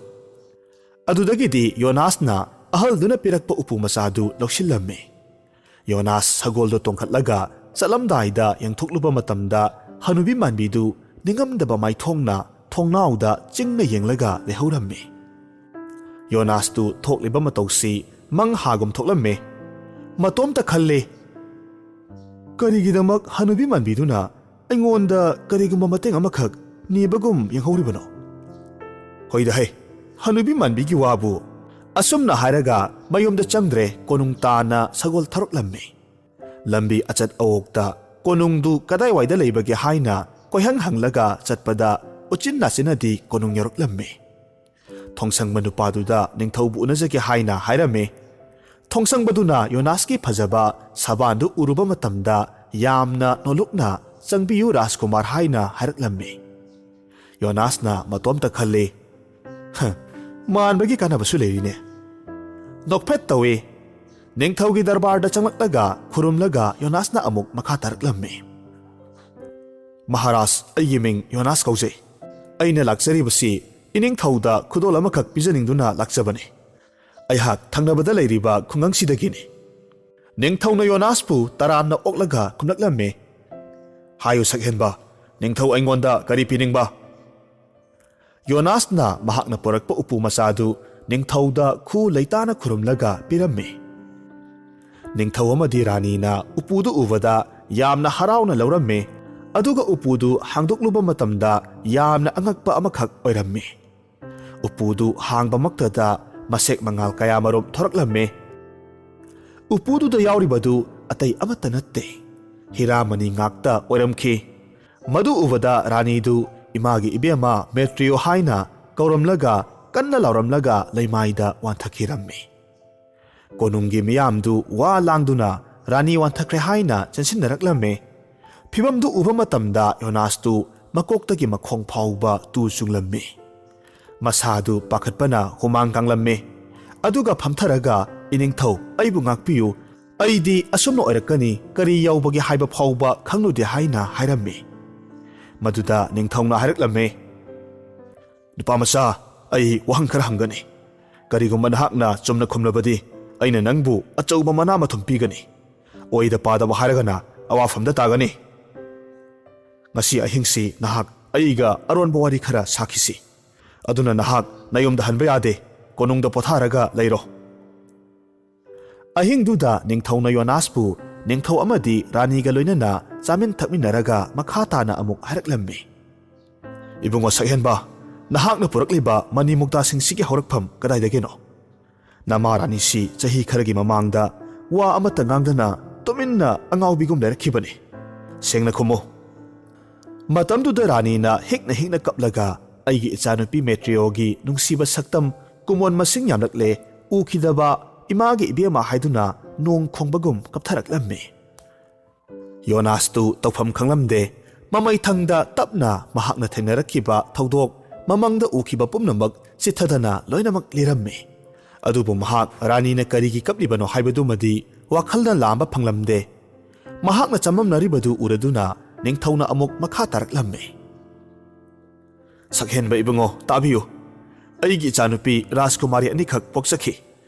ꯑꯗꯨꯗꯒꯤꯗꯤ ꯌꯣꯅꯥꯁꯅ ꯑꯍꯜꯗꯨꯅ ꯄꯤꯔꯛꯄ ꯎꯄꯨ ꯃꯆꯥꯗꯨ ꯂꯧꯁꯤꯜꯂꯝꯃꯤ꯫ ꯌꯣꯅꯥꯁ ꯁꯒꯣꯜꯗꯨ ꯇꯣꯡꯈꯠꯂꯒ ꯆꯠꯂꯝꯗꯥꯏꯗ ꯌꯦꯡꯊꯣꯛꯂꯨꯕ ꯃꯇꯝꯗ ꯍꯅꯨꯕꯤ ꯃꯥꯟꯕꯤꯗꯨ ꯅꯤꯡꯉꯝꯗꯕ ꯃꯥꯏꯊꯣꯡꯅ ꯊꯣꯡꯅꯥꯎꯗ ꯆꯤꯡꯅ ꯌꯦꯡꯂꯒ ꯂꯩꯍꯧꯔꯝꯃꯤ꯫ ꯌꯣꯅꯥꯁꯇꯨ ꯊꯣꯛꯂꯤꯕ ꯃꯇꯧꯁꯤ ꯃꯪ ꯍꯥꯒꯨꯝ ꯊꯣꯛꯂꯝꯃꯤ꯫ ꯃꯇꯣꯝꯇ ꯈꯜꯂꯤ, "ꯀꯔꯤꯒꯤꯗꯃꯛ ꯍꯅꯨꯕꯤ ꯃꯥꯟꯕꯤꯗꯨꯅ ꯑꯩꯉꯣꯟꯗ ꯀꯔꯤꯒꯨꯝꯕ ꯃꯇꯦꯡ ꯑꯃꯈꯛ ꯅꯤꯕꯒꯨꯝ ꯌꯦꯡꯍꯧꯔꯤꯕꯅꯣ? ꯍꯣꯏꯗ ꯍꯩ, ꯍꯅꯨꯕꯤ ꯃꯥꯟꯕꯤꯒꯤ ꯋꯥꯕꯨ ꯑꯁꯨꯝꯅ ꯍꯥꯏꯔꯒ ꯃꯌꯨꯝꯗ ꯆꯪꯗ꯭ꯔꯦ꯫ ꯀꯣꯅꯨꯡ ꯇꯥꯅ ꯁꯒꯣꯜ ꯊꯧꯔꯛꯂꯝꯃꯤ꯫ ꯂꯝꯕꯤ ꯑꯆꯠ ꯑꯋꯣꯛꯇ ꯀꯣꯅꯨꯡꯗꯨ ꯀꯗꯥꯏꯋꯥꯏꯗ ꯂꯩꯕꯒꯦ ꯍꯥꯏꯅ ꯀꯣꯏꯍꯪ ꯍꯪꯂꯒ ꯆꯠꯄꯗ ꯎꯆꯤꯟ ꯅꯥꯆꯤꯟꯅꯗꯤ ꯀꯣꯅꯨꯡ ꯌꯧꯔꯛꯂꯝꯃꯤ꯫ ꯊꯣꯡꯁꯪꯕ ꯅꯨꯄꯥꯗꯨꯗ ꯅꯤꯡꯊꯧꯕꯨ ꯎꯅꯖꯒꯦ ꯍꯥꯏꯅ ꯍꯥꯏꯔꯝꯃꯤ꯫ ꯊꯣꯡꯁꯪꯕꯗꯨꯅ ꯌꯣꯅꯥꯁꯀꯤ ꯐꯖꯕ ꯁꯕꯥꯟꯗꯨ ꯎꯔꯨꯕ ꯃꯇꯝꯗ ꯌꯥꯝꯅ ꯅꯣꯂꯨꯛꯅ "ꯆꯪꯕꯤꯌꯨ ꯔꯥꯖꯀꯨꯃꯥꯔ" ꯍꯥꯏꯅ ꯍꯥꯏꯔꯛꯂꯝꯃꯤ꯫ ꯌꯣꯅꯥꯁꯅ ꯃꯇꯣꯝꯇ ꯈꯜꯂꯤ, "ꯍ, ꯃꯥꯟꯕꯒꯤ ꯀꯥꯟꯅꯕꯁꯨ ꯂꯩꯔꯤꯅꯦ"꯫ ꯅꯣꯛꯐꯦꯠ ꯇꯧꯏ꯫ ꯅꯤꯡꯊꯧꯒꯤ ꯗꯔꯕꯥꯔꯗ ꯆꯪꯂꯛꯂꯒ ꯈꯨꯔꯨꯝꯂꯒ ꯌꯣꯅꯥꯁꯅ ꯑꯃꯨꯛ ꯃꯈꯥ ꯇꯥꯔꯛꯂꯝꯃꯤ꯫ "ꯃꯍꯥꯔꯥꯖ, ꯑꯩꯒꯤ ꯃꯤꯡ ꯌꯣꯅꯥꯁ ꯀꯧꯖꯩ꯫ ꯑꯩꯅ ꯂꯥꯛꯆꯔꯤꯕꯁꯤ ꯏꯅꯤꯡꯊꯧꯗ ꯈꯨꯗꯣꯜ ꯑꯃꯈꯛ ꯄꯤꯖꯅꯤꯡꯗꯨꯅ ꯂꯥꯛꯆꯕꯅꯤ꯫ ꯑꯩꯍꯥꯛ ꯊꯪꯅꯕꯗ ꯂꯩꯔꯤꯕ ꯈꯨꯡꯒꯪꯁꯤꯗꯒꯤꯅꯤ"꯫ ꯅꯤꯡꯊꯧꯅ ꯌꯣꯅꯥꯁꯄꯨ ꯇꯔꯥꯝꯅ ꯑꯣꯛꯂꯒ ꯈꯨꯝꯂꯛꯂꯝꯃꯤ꯫ "ꯍꯥꯏꯌꯨ ꯁꯛꯍꯦꯟꯕ, ꯅꯤꯡꯊꯧ ꯑꯩꯉꯣꯟꯗ ꯀꯔꯤ ꯄꯤꯅꯤꯡꯕ?" ꯌꯣꯅꯥꯁꯅ ꯃꯍꯥꯛꯅ ꯄꯨꯔꯛꯄ ꯎꯄꯨ ꯃꯆꯥꯗꯨ ꯅꯤꯡꯊꯧꯗ ꯈꯨ ꯂꯩꯇꯥꯅ ꯈꯨꯔꯨꯝꯂꯒ ꯄꯤꯔꯝꯃꯤ꯫ ꯅꯤꯡꯊꯧ ꯑꯃꯗꯤ ꯔꯥꯅꯤꯅ ꯎꯄꯨꯗꯨ ꯎꯕꯗ ꯌꯥꯝꯅ ꯍꯔꯥꯎꯅ ꯂꯧꯔꯝꯃꯤ꯫ ꯑꯗꯨꯒ ꯎꯄꯨꯗꯨ ꯍꯥꯡꯗꯣꯛꯂꯨꯕ ꯃꯇꯝꯗ ꯌꯥꯝꯅ ꯑꯉꯛꯄ ꯑꯃꯈꯛ ꯑꯣꯏꯔꯝꯃꯤ꯫ ꯎꯄꯨꯗꯨ ꯍꯥꯡꯕꯃꯛꯇꯗ ꯃꯁꯦꯛ ꯃꯉꯥꯜ ꯀꯌꯥꯃꯔꯨꯝ ꯊꯣꯔꯛꯂꯝꯃꯤ꯫ ꯎꯄꯨꯗꯨꯗ ꯌꯥꯎꯔꯤꯕꯗꯨ ꯑꯇꯩ ꯑꯃꯠꯇ ꯅꯠꯇꯦ, ꯍꯤꯔꯥꯃꯅꯤ ꯉꯥꯛꯇ ꯑꯣꯏꯔꯝꯈꯤ꯫ ꯃꯗꯨ ꯎꯕꯗ ꯔꯥꯅꯤꯗꯨ "ꯏꯃꯥꯒꯤ ꯏꯕꯦꯝꯃ ꯃꯦꯇ꯭ꯔꯤꯌꯣ" ꯍꯥꯏꯅ ꯀꯧꯔꯝꯂꯒ ꯀꯟꯅ ꯂꯥꯎꯔꯝꯂꯒ ꯂꯩꯃꯥꯏꯗ ꯋꯥꯟꯊꯈꯤꯔꯝꯃꯤ꯫ ꯀꯣꯅꯨꯡꯒꯤ ꯃꯤꯌꯥꯝꯗꯨ ꯋꯥ ꯂꯥꯡꯗꯨꯅ ꯔꯥꯅꯤ ꯋꯥꯟꯊꯈ꯭ꯔꯦ ꯍꯥꯏꯅ ꯆꯦꯟꯁꯤꯟꯅꯔꯛꯂꯝꯃꯤ꯫ ꯐꯤꯚꯝꯗꯨ ꯎꯕ ꯃꯇꯝꯗ ꯌꯣꯅꯥꯁꯇꯨ ꯃꯀꯣꯛꯇꯒꯤ ꯃꯈꯣꯡ ꯐꯥꯎꯕ ꯇꯨ ꯆꯨꯡꯂꯝꯃꯤ꯫ ꯃꯁꯥꯗꯨ ꯄꯥꯈꯠꯄꯅ ꯍꯨꯃꯥꯡ ꯀꯥꯡꯂꯝꯃꯤ꯫ ꯑꯗꯨꯒ ꯐꯝꯊꯔꯒ, "ꯏꯅꯤꯡꯊꯧ, ꯑꯩꯕꯨ ꯉꯥꯛꯄꯤꯌꯨ꯫ ꯑꯩꯗꯤ ꯑꯁꯨꯝꯅ ꯑꯣꯏꯔꯛꯀꯅꯤ, ꯀꯔꯤ ꯌꯥꯎꯕꯒꯦ ꯍꯥꯏꯕ ꯐꯥꯎꯕ ꯈꯪꯂꯨꯗꯦ" ꯍꯥꯏꯅ ꯍꯥꯏꯔꯝꯃꯤ꯫ ꯃꯗꯨꯗ ꯅꯤꯡꯊꯧꯅ ꯍꯥꯏꯔꯛꯂꯝꯃꯤ, "ꯅꯨꯄꯥ ꯃꯆꯥ, ꯑꯩ ꯋꯥꯍꯪ ꯈꯔ ꯍꯪꯒꯅꯤ꯫ ꯀꯔꯤꯒꯨꯝꯕ ꯅꯍꯥꯛꯅ ꯆꯨꯝꯅ ꯈꯨꯝꯂꯕꯗꯤ, ꯑꯩꯅ ꯅꯪꯕꯨ ꯑꯆꯧꯕ ꯃꯅꯥ ꯃꯊꯨꯝ ꯄꯤꯒꯅꯤ꯫ ꯑꯣꯏꯗ ꯄꯥꯗꯕ ꯍꯥꯏꯔꯒꯅ ꯑꯋꯥꯐꯝꯗ ꯇꯥꯒꯅꯤ꯫ ꯉꯁꯤ ꯑꯍꯤꯡꯁꯤ ꯅꯍꯥꯛ ꯑꯩꯒ ꯑꯔꯣꯟꯕ ꯋꯥꯔꯤ ꯈꯔ ꯁꯥꯈꯤꯁꯤ꯫ ꯑꯗꯨꯅ ꯅꯍꯥꯛ ꯅꯌꯨꯝꯗ ꯍꯟꯕ ꯌꯥꯗꯦ, ꯀꯣꯅꯨꯡꯗ ꯄꯣꯊꯥꯔꯒ ꯂꯩꯔꯣ"꯫ ꯑꯍꯤꯡꯗꯨꯗ ꯅꯤꯡꯊꯧꯅ ꯌꯣꯅꯥꯁꯄꯨ ꯅꯤꯡꯊꯧ ꯑꯃꯗꯤ ꯔꯥꯅꯤꯒ ꯂꯣꯏꯅꯅ ꯆꯥꯃꯤꯟ ꯊꯛꯃꯤꯟꯅꯔꯒ ꯃꯈꯥ ꯇꯥꯅ ꯑꯃꯨꯛ ꯍꯥꯏꯔꯛꯂꯝꯃꯤ, "ꯏꯕꯨꯡꯉꯣ ꯁꯛꯍꯦꯟꯕ, ꯅꯍꯥꯛꯅ ꯄꯨꯔꯛꯂꯤꯕ ꯃꯅꯤ ꯃꯨꯛꯇꯥꯁꯤꯡꯁꯤꯒꯤ ꯍꯧꯔꯛꯐꯝ ꯀꯗꯥꯏꯗꯒꯤꯅꯣ? ꯅꯃꯥ ꯔꯥꯅꯤꯁꯤ ꯆꯍꯤ ꯈꯔꯒꯤ ꯃꯃꯥꯡꯗ ꯋꯥ ꯑꯃꯠꯇ ꯉꯥꯡꯗꯅ ꯇꯨꯃꯤꯟꯅ ꯑꯉꯥꯎꯕꯤꯒꯨꯝ ꯂꯩꯔꯛꯈꯤꯕꯅꯤ꯫ ꯁꯦꯡꯅ ꯈꯨꯝꯃꯨ꯫ ꯃꯇꯝꯗꯨꯗ ꯔꯥꯅꯤꯅ ꯍꯤꯛꯅ ꯍꯤꯛꯅ ꯀꯞꯂꯒ ꯑꯩꯒꯤ ꯏꯆꯥꯅꯨꯄꯤ ꯃꯦꯇ꯭ꯔꯤꯌꯣꯒꯤ ꯅꯨꯡꯁꯤꯕ ꯁꯛꯇꯝ ꯀꯨꯃꯣꯟ ꯃꯁꯤꯡ ꯌꯥꯝꯂꯛꯂꯦ ꯎꯈꯤꯗꯕ ꯏꯃꯥꯒꯤ ꯏꯕꯦꯝꯃ ꯍꯥꯏꯗꯨꯅ ꯅꯣꯡ ꯈꯣꯡꯕꯒꯨꯝ ꯀꯞꯊꯔꯛꯂꯝꯃꯤ꯫ ꯌꯣꯅꯥꯁꯇꯨ ꯇꯧꯐꯝ ꯈꯪꯂꯝꯗꯦ꯫ ꯃꯃꯩꯊꯪꯗ ꯇꯞꯅ ꯃꯍꯥꯛꯅ ꯊꯦꯡꯅꯔꯛꯈꯤꯕ ꯊꯧꯗꯣꯛ, ꯃꯃꯪꯗ ꯎꯈꯤꯕ ꯄꯨꯝꯅꯃꯛ ꯆꯤꯠꯊꯗꯅ ꯂꯣꯏꯅꯃꯛ ꯂꯤꯔꯝꯃꯤ꯫ ꯑꯗꯨꯕꯨ ꯃꯍꯥꯛ ꯔꯥꯅꯤꯅ ꯀꯔꯤꯒꯤ ꯀꯞꯂꯤꯕꯅꯣ ꯍꯥꯏꯕꯗꯨꯃꯗꯤ ꯋꯥꯈꯜꯅ ꯂꯥꯝꯕ ꯐꯪꯂꯝꯗꯦ꯫ ꯃꯍꯥꯛꯅ ꯆꯃꯝꯅꯔꯤꯕꯗꯨ ꯎꯔꯗꯨꯅ ꯅꯤꯡꯊꯧꯅ ꯑꯃꯨꯛ ꯃꯈꯥ ꯇꯥꯔꯛꯂꯝꯃꯤ꯫ ꯁꯛꯍꯦꯟꯕ ꯏꯕꯨꯡꯉꯣ, ꯇꯥꯕꯤꯌꯨ꯫ ꯑꯩꯒꯤ ꯏꯆꯥꯅꯨꯄꯤ ꯔꯥꯖꯀꯨꯃꯥꯔꯤ ꯑꯅꯤꯈꯛ ꯄꯣꯛꯆꯈꯤ꯫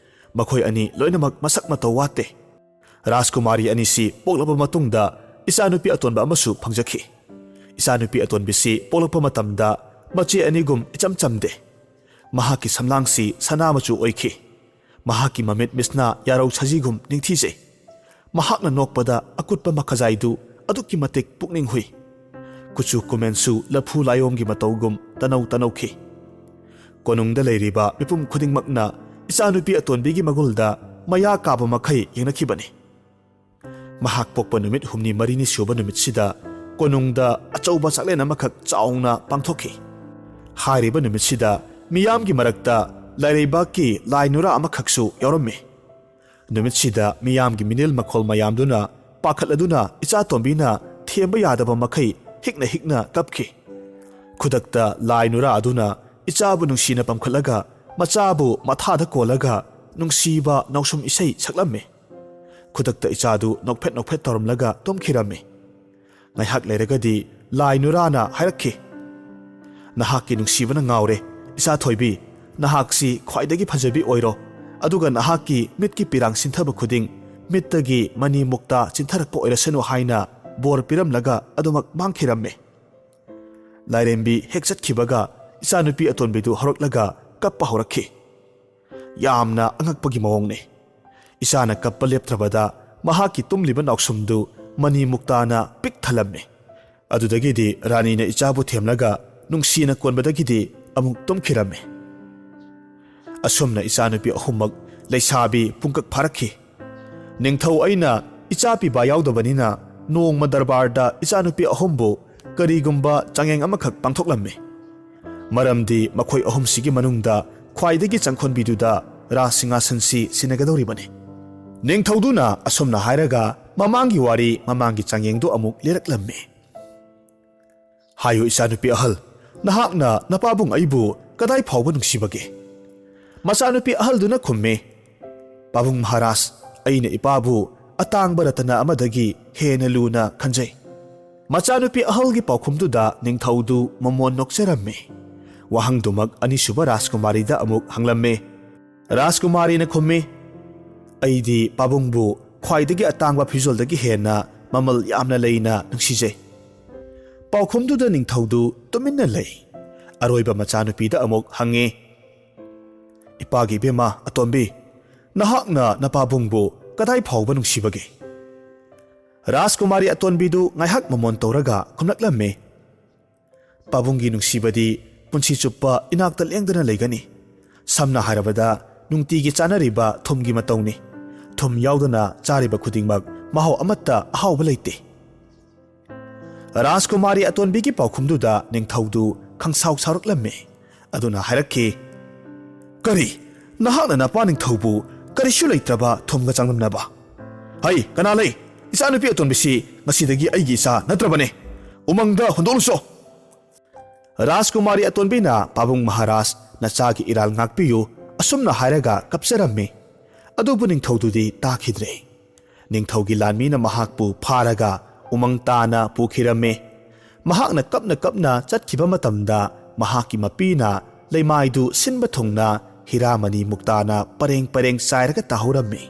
ꯃꯈꯣꯏ ꯑꯅꯤ ꯂꯣꯏꯅꯃꯛ ꯃꯁꯛ ꯃꯇꯧ ꯋꯥꯠꯇꯦ꯫ ꯔꯥꯖꯀꯨꯃꯥꯔꯤ ꯑꯅꯤꯁꯤ ꯄꯣꯛꯂꯕ ꯃꯇꯨꯡꯗ ꯏꯆꯥꯅꯨꯄꯤ ꯑꯇꯣꯟꯕ ꯑꯃꯁꯨ ꯐꯪꯖꯈꯤ꯫ ꯏꯆꯥꯅꯨꯄꯤ ꯑꯇꯣꯟꯕꯤꯁꯤ ꯄꯣꯛꯂꯛꯄ ꯃꯇꯝꯗ ꯃꯆꯦ ꯑꯅꯤꯒꯨꯝ ꯏꯆꯝ ꯆꯝꯗꯦ꯫ ꯃꯍꯥꯛꯀꯤ ꯁꯝꯂꯥꯡꯁꯤ ꯁꯅꯥ ꯃꯆꯨ ꯑꯣꯏꯈꯤ꯫ ꯃꯍꯥꯛꯀꯤ ꯃꯃꯤꯠ ꯃꯤꯠꯁꯅ ꯌꯥꯔꯧ ꯁꯖꯤꯒꯨꯝ ꯅꯤꯡꯊꯤꯖꯩ꯫ ꯃꯍꯥꯛꯅ ꯅꯣꯛꯄꯗ ꯑꯀꯨꯠꯄ ꯃꯈꯖꯥꯏꯗꯨ ꯑꯗꯨꯛꯀꯤ ꯃꯇꯤꯛ ꯄꯨꯛꯅꯤꯡ ꯍꯨꯏ꯫ ꯀꯨꯆꯨ ꯀꯨꯃꯦꯟꯁꯨ ꯂꯐꯨ ꯂꯥꯏꯑꯣꯝꯒꯤ ꯃꯇꯧꯒꯨꯝ ꯇꯅꯧ ꯇꯅꯧꯈꯤ꯫ ꯀꯣꯅꯨꯡꯗ ꯂꯩꯔꯤꯕ ꯃꯤꯄꯨꯝ ꯈꯨꯗꯤꯡꯃꯛꯅ ꯏꯆꯥꯅꯨꯄꯤ ꯑꯇꯣꯟꯕꯤꯒꯤ ꯃꯒꯨꯜꯗ ꯃꯌꯥ ꯀꯥꯕ ꯃꯈꯩ ꯌꯦꯡꯅꯈꯤꯕꯅꯤ꯫ ꯃꯍꯥꯛ ꯄꯣꯛꯄ ꯅꯨꯃꯤꯠ ꯍꯨꯝꯅꯤ ꯃꯔꯤꯅꯤ ꯁꯨꯕ ꯅꯨꯃꯤꯠꯁꯤꯗ ꯀꯣꯅꯨꯡꯗ ꯑꯆꯧꯕ ꯆꯥꯛꯂꯦꯟ ꯑꯃꯈꯛ ꯆꯥꯎꯅ ꯄꯥꯡꯊꯣꯛꯈꯤ꯫ ꯍꯥꯏꯔꯤꯕ ꯅꯨꯃꯤꯠꯁꯤꯗ ꯃꯤꯌꯥꯝꯒꯤ ꯃꯔꯛꯇ ꯂꯥꯏꯔꯩꯕꯥꯛꯀꯤ ꯂꯥꯏ ꯅꯨꯔꯥ ꯑꯃꯈꯛꯁꯨ ꯌꯥꯎꯔꯝꯃꯤ꯫ ꯅꯨꯃꯤꯠꯁꯤꯗ ꯃꯤꯌꯥꯝꯒꯤ ꯃꯤꯅꯤꯜ ꯃꯈꯣꯜ ꯃꯌꯥꯝꯗꯨꯅ ꯄꯥꯈꯠꯂꯗꯨꯅ ꯏꯆꯥꯇꯣꯝꯕꯤꯅ ꯊꯦꯝꯕ ꯌꯥꯗꯕ ꯃꯈꯩ ꯍꯤꯛꯅ ꯍꯤꯛꯅ ꯀꯞꯈꯤ꯫ ꯈꯨꯗꯛꯇ ꯂꯥꯏ ꯅꯨꯔꯥ ꯑꯗꯨꯅ ꯏꯆꯥꯕꯨ ꯅꯨꯡꯁꯤꯅ ꯄꯝꯈꯠꯂꯒ ꯃꯆꯥꯕꯨ ꯃꯊꯥꯗ ꯀꯣꯜꯂꯒ ꯅꯨꯡꯁꯤꯕ ꯅꯥꯎꯁꯨꯝ ꯏꯁꯩ ꯁꯛꯂꯝꯃꯤ꯫ ꯈꯨꯗꯛꯇ ꯏꯆꯥꯗꯨ ꯅꯣꯛꯐꯦꯠ ꯅꯣꯛꯐꯦꯠ ꯇꯧꯔꯝꯂꯒ ꯇꯨꯝꯈꯤꯔꯝꯃꯤ꯫ ꯉꯥꯏꯍꯥꯛ ꯂꯩꯔꯒꯗꯤ ꯂꯥꯏ ꯅꯨꯔꯥꯅ ꯍꯥꯏꯔꯛꯈꯤ, "ꯅꯍꯥꯛꯀꯤ ꯅꯨꯡꯁꯤꯕꯅ ꯉꯥꯎꯔꯦ, ꯏꯆꯥ ꯊꯣꯏꯕꯤ꯫ ꯅꯍꯥꯛꯁꯤ ꯈ꯭ꯋꯥꯏꯗꯒꯤ ꯐꯖꯕꯤ ꯑꯣꯏꯔꯣ, ꯑꯗꯨꯒ ꯅꯍꯥꯛꯀꯤ ꯃꯤꯠꯀꯤ ꯄꯤꯔꯥꯡ ꯁꯤꯟꯊꯕ ꯈꯨꯗꯤꯡ ꯃꯤꯠꯇꯒꯤ ꯃꯅꯤ ꯃꯨꯛꯇꯥ ꯆꯤꯟꯊꯔꯛꯄ ꯑꯣꯏꯔꯁꯅꯨ" ꯍꯥꯏꯅ ꯕꯣꯔ ꯄꯤꯔꯝꯂꯒ ꯑꯗꯨꯃꯛ ꯃꯥꯡꯈꯤꯔꯝꯃꯤ꯫ ꯂꯥꯏꯔꯦꯝꯕꯤ ꯍꯦꯛ ꯆꯠꯈꯤꯕꯒ ꯏꯆꯥꯅꯨꯄꯤ ꯑꯇꯣꯟꯕꯤꯗꯨ ꯍꯧꯔꯛꯂꯒ ꯀꯞꯄ ꯍꯧꯔꯛꯈꯤ꯫ ꯌꯥꯝꯅ ꯑꯉꯛꯄꯒꯤ ꯃꯑꯣꯡꯅꯤ꯫ ꯏꯆꯥꯅ ꯀꯞꯄ ꯂꯦꯞꯇ꯭ꯔꯕꯗ ꯃꯍꯥꯛꯀꯤ ꯇꯨꯝꯂꯤꯕ ꯅꯥꯎꯁꯨꯝꯗꯨ ꯃꯅꯤ ꯃꯨꯛꯇꯥꯅ ꯄꯤꯛ ꯊꯜꯂꯝꯃꯤ꯫ ꯑꯗꯨꯗꯒꯤꯗꯤ ꯔꯥꯅꯤꯅ ꯏꯆꯥꯕꯨ ꯊꯦꯝꯂꯒ ꯅꯨꯡꯁꯤꯅ ꯀꯣꯟꯕꯗꯒꯤꯗꯤ ꯑꯃꯨꯛ ꯇꯨꯝꯈꯤꯔꯝꯃꯤ꯫ ꯑꯁꯨꯝꯅ ꯏꯆꯥꯅꯨꯄꯤ ꯑꯍꯨꯝꯃꯛ ꯂꯩꯁꯥꯕꯤ ꯄꯨꯡꯀꯛ ꯐꯥꯔꯛꯈꯤ꯫ ꯅꯤꯡꯊꯧ ꯑꯩꯅ ꯏꯆꯥ ꯄꯤꯕ ꯌꯥꯎꯗꯕꯅꯤꯅ ꯅꯣꯡꯃ ꯗꯔꯕꯥꯔꯗ ꯏꯆꯥꯅꯨꯄꯤ ꯑꯍꯨꯝꯕꯨ ꯀꯔꯤꯒꯨꯝꯕ ꯆꯥꯡꯌꯦꯡ ꯑꯃꯈꯛ ꯄꯥꯡꯊꯣꯛꯂꯝꯃꯤ꯫ ꯃꯔꯝꯗꯤ ꯃꯈꯣꯏ ꯑꯍꯨꯝꯁꯤꯒꯤ ꯃꯅꯨꯡꯗ ꯈ꯭ꯋꯥꯏꯗꯒꯤ ꯆꯪꯈꯣꯟꯕꯤꯗꯨꯗ ꯔꯥꯖ ꯁꯤꯡꯍꯥꯁꯟꯁꯤ ꯁꯤꯟꯅꯒꯗꯧꯔꯤꯕꯅꯤ꯫ ꯅꯤꯡꯊꯧꯗꯨꯅ ꯑꯁꯨꯝꯅ ꯍꯥꯏꯔꯒ ꯃꯃꯥꯡꯒꯤ ꯋꯥꯔꯤ ꯃꯃꯥꯡꯒꯤ ꯆꯥꯡꯌꯦꯡꯗꯨ ꯑꯃꯨꯛ ꯂꯤꯔꯛꯂꯝꯃꯤ꯫ "ꯍꯥꯏꯌꯨ ꯏꯆꯥꯅꯨꯄꯤ ꯑꯍꯜ, ꯅꯍꯥꯛꯅ ꯅꯄꯥꯕꯨꯡ ꯑꯩꯕꯨ ꯀꯗꯥꯏ ꯐꯥꯎꯕ ꯅꯨꯡꯁꯤꯕꯒꯦ?" ꯃꯆꯥꯅꯨꯄꯤ ꯑꯍꯜꯗꯨꯅ ꯈꯨꯝꯃꯤ, "ꯄꯥꯕꯨꯡ ꯃꯍꯥꯔꯥꯖ, ꯑꯩꯅ ꯏꯄꯥꯕꯨ ꯑꯇꯥꯡꯕ ꯔꯇꯅ ꯑꯃꯗꯒꯤ ꯍꯦꯟꯅ ꯂꯨꯅ ꯈꯟꯖꯩ꯫" ꯃꯆꯥꯅꯨꯄꯤ ꯑꯍꯜꯒꯤ ꯄꯥꯎꯈꯨꯝꯗꯨꯗ ꯅꯤꯡꯊꯧꯗꯨ ꯃꯃꯣꯟ ꯅꯣꯛꯆꯔꯝꯃꯤ꯫ ꯋꯥꯍꯪꯗꯨꯃꯛ ꯑꯅꯤꯁꯨꯕ ꯔꯥꯖꯀꯨꯃꯥꯔꯤꯗ ꯑꯃꯨꯛ ꯍꯪꯂꯝꯃꯤ꯫ ꯔꯥꯖꯀꯨꯃꯥꯔꯤꯅ ꯈꯨꯝꯃꯤ, "ꯑꯩꯗꯤ ꯄꯥꯕꯨꯡꯕꯨ ꯈ꯭ꯋꯥꯏꯗꯒꯤ ꯑꯇꯥꯡꯕ ꯐꯤꯖꯣꯜꯗꯒꯤ ꯍꯦꯟꯅ ꯃꯃꯜ ꯌꯥꯝꯅ ꯂꯩꯅ ꯅꯨꯡꯁꯤꯖꯩ꯫" ꯄꯥꯎꯈꯨꯝꯗꯨꯗ ꯅꯤꯡꯊꯧꯗꯨ ꯇꯨꯃꯤꯟꯅ ꯂꯩ꯫ ꯑꯔꯣꯏꯕ ꯃꯆꯥꯅꯨꯄꯤꯗ ꯑꯃꯨꯛ ꯍꯪꯉꯤ, "ꯏꯄꯥꯒꯤ ꯏꯕꯦꯝꯃ ꯑꯇꯣꯝꯕꯤ, ꯅꯍꯥꯛꯅ ꯅꯄꯥꯕꯨꯡꯕꯨ ꯀꯗꯥꯏ ꯐꯥꯎꯕ ꯅꯨꯡꯁꯤꯕꯒꯦ?" ꯔꯥꯖꯀꯨꯃꯥꯔꯤ ꯑꯇꯣꯟꯕꯤꯗꯨ ꯉꯥꯏꯍꯥꯛ ꯃꯃꯣꯟ ꯇꯧꯔꯒ ꯈꯨꯝꯂꯛꯂꯝꯃꯤ, "ꯄꯥꯕꯨꯡꯒꯤ ꯅꯨꯡꯁꯤꯕꯗꯤ ꯄꯨꯟꯁꯤ ꯆꯨꯞꯄ ꯏꯅꯥꯛꯇ ꯂꯦꯡꯗꯅ ꯂꯩꯒꯅꯤ꯫ ꯁꯝꯅ ꯍꯥꯏꯔꯕꯗ, ꯅꯨꯡꯇꯤꯒꯤ ꯆꯥꯅꯔꯤꯕ ꯊꯨꯝꯒꯤ ꯃꯇꯧꯅꯤ꯫ ꯊꯨꯝ ꯌꯥꯎꯗꯅ ꯆꯥꯔꯤꯕ ꯈꯨꯗꯤꯡꯃꯛ ꯃꯍꯥꯎ ꯑꯃꯠꯇ ꯑꯍꯥꯎꯕ ꯂꯩꯇꯦ꯫" ꯔꯥꯖꯀꯨꯃꯥꯔꯤ ꯑꯇꯣꯟꯕꯤꯒꯤ ꯄꯥꯎꯈꯨꯝꯗꯨꯗ ꯅꯤꯡꯊꯧꯗꯨ ꯈꯪꯁꯥꯎ ꯁꯥꯎꯔꯛꯂꯝꯃꯤ꯫ ꯑꯗꯨꯅ ꯍꯥꯏꯔꯛꯈꯤ, "ꯀꯔꯤ? ꯅꯍꯥꯛꯅ ꯅꯄꯥ ꯅꯤꯡꯊꯧꯕꯨ ꯀꯔꯤꯁꯨ ꯂꯩꯇ꯭ꯔꯕ ꯊꯨꯝꯒ ꯆꯥꯡꯗꯝꯅꯕ? ꯍꯩ, ꯀꯅꯥ ꯂꯩ? ꯏꯆꯥꯅꯨꯄꯤ ꯑꯇꯣꯟꯕꯤꯁꯤ ꯉꯁꯤꯗꯒꯤ ꯑꯩꯒꯤ ꯏꯆꯥ ꯅꯠꯇ꯭ꯔꯕꯅꯦ꯫ ꯎꯃꯪꯗ ꯍꯨꯟꯗꯣꯛꯂꯨꯆꯣ꯫" ꯔꯥꯖꯀꯨꯃꯥꯔꯤ ꯑꯇꯣꯟꯕꯤꯅ ꯄꯥꯕꯨꯡ ꯃꯍꯥꯔꯥꯖ ꯅꯆꯥꯒꯤ ꯏꯔꯥꯜ ꯉꯥꯛꯄꯤꯌꯨ ꯑꯁꯨꯝꯅ ꯍꯥꯏꯔꯒ ꯀꯞꯆꯔꯝꯃꯤ꯫ ꯑꯗꯨꯕꯨ ꯅꯤꯡꯊꯧꯗꯨꯗꯤ ꯇꯥꯈꯤꯗ꯭ꯔꯦ꯫ ꯅꯤꯡꯊꯧꯒꯤ ꯂꯥꯟꯃꯤꯅ ꯃꯍꯥꯛꯄꯨ ꯐꯥꯔꯒ ꯎꯃꯪ ꯇꯥꯅ ꯄꯨꯈꯤꯔꯝꯃꯤ꯫ ꯃꯍꯥꯛꯅ ꯀꯞꯅ ꯀꯞꯅ ꯆꯠꯈꯤꯕ ꯃꯇꯝꯗ ꯃꯍꯥꯛꯀꯤ ꯃꯄꯤꯅ ꯂꯩꯃꯥꯏꯗꯨ ꯁꯤꯟꯕ ꯊꯨꯡꯅ ꯍꯤꯔꯥꯃꯅꯤ ꯃꯨꯛꯇꯥꯅ ꯄꯔꯦꯡ ꯄꯔꯦꯡ ꯆꯥꯏꯔꯒ ꯇꯥꯍꯧꯔꯝꯃꯤ꯫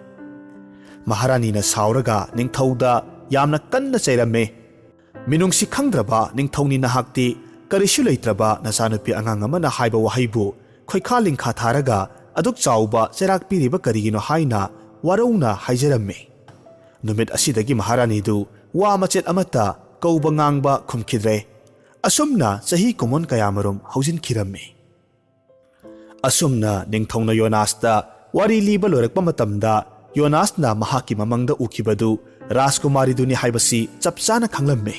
ꯃꯍꯥꯔꯥꯅꯤꯅ ꯁꯥꯎꯔꯒ ꯅꯤꯡꯊꯧꯗ ꯌꯥꯝꯅ ꯀꯟꯅ ꯆꯩꯔꯝꯃꯤ꯫ "ꯃꯤꯅꯨꯡꯁꯤ ꯈꯪꯗ꯭ꯔꯕ ꯅꯤꯡꯊꯧꯅꯤ ꯅꯍꯥꯛꯇꯤ꯫ ꯀꯔꯤꯁꯨ ꯂꯩꯇ꯭ꯔꯕ ꯅꯆꯥꯅꯨꯄꯤ ꯑꯉꯥꯡ ꯑꯃꯅ ꯍꯥꯏꯕ ꯋꯥꯍꯩꯕꯨ ꯈꯣꯏꯈꯥ ꯂꯤꯡꯈꯥ ꯊꯥꯔꯒ ꯑꯗꯨꯛ ꯆꯥꯎꯕ ꯆꯩꯔꯥꯛ ꯄꯤꯔꯤꯕ ꯀꯔꯤꯒꯤꯅꯣ?" ꯍꯥꯏꯅ ꯋꯥꯔꯧꯅ ꯍꯥꯏꯖꯔꯝꯃꯤ꯫ ꯅꯨꯃꯤꯠ ꯑꯁꯤꯗꯒꯤ ꯃꯍꯥꯔꯥꯅꯤꯗꯨ ꯋꯥ ꯃꯆꯦꯠ ꯑꯃꯠꯇ ꯀꯧꯕ ꯉꯥꯡꯕ ꯈꯨꯝꯈꯤꯗ꯭ꯔꯦ꯫ ꯑꯁꯨꯝꯅ ꯆꯍꯤ ꯀꯨꯝꯑꯣꯟ ꯀꯌꯥꯃꯔꯨꯝ ꯍꯧꯖꯤꯟꯈꯤꯔꯝꯃꯤ꯫ ꯑꯁꯨꯝꯅ ꯅꯤꯡꯊꯧꯅ ꯌꯣꯅꯥꯁꯇ ꯋꯥꯔꯤ ꯂꯤꯕ ꯂꯣꯏꯔꯛꯄ ꯃꯇꯝꯗ ꯌꯣꯅꯥꯁꯅ ꯃꯍꯥꯛꯀꯤ ꯃꯃꯪꯗ ꯎꯈꯤꯕꯗꯨ ꯔꯥꯖꯀꯨꯃꯥꯔꯤꯗꯨꯅꯤ ꯍꯥꯏꯕꯁꯤ ꯆꯞ ꯆꯥꯅ ꯈꯪꯂꯝꯃꯤ꯫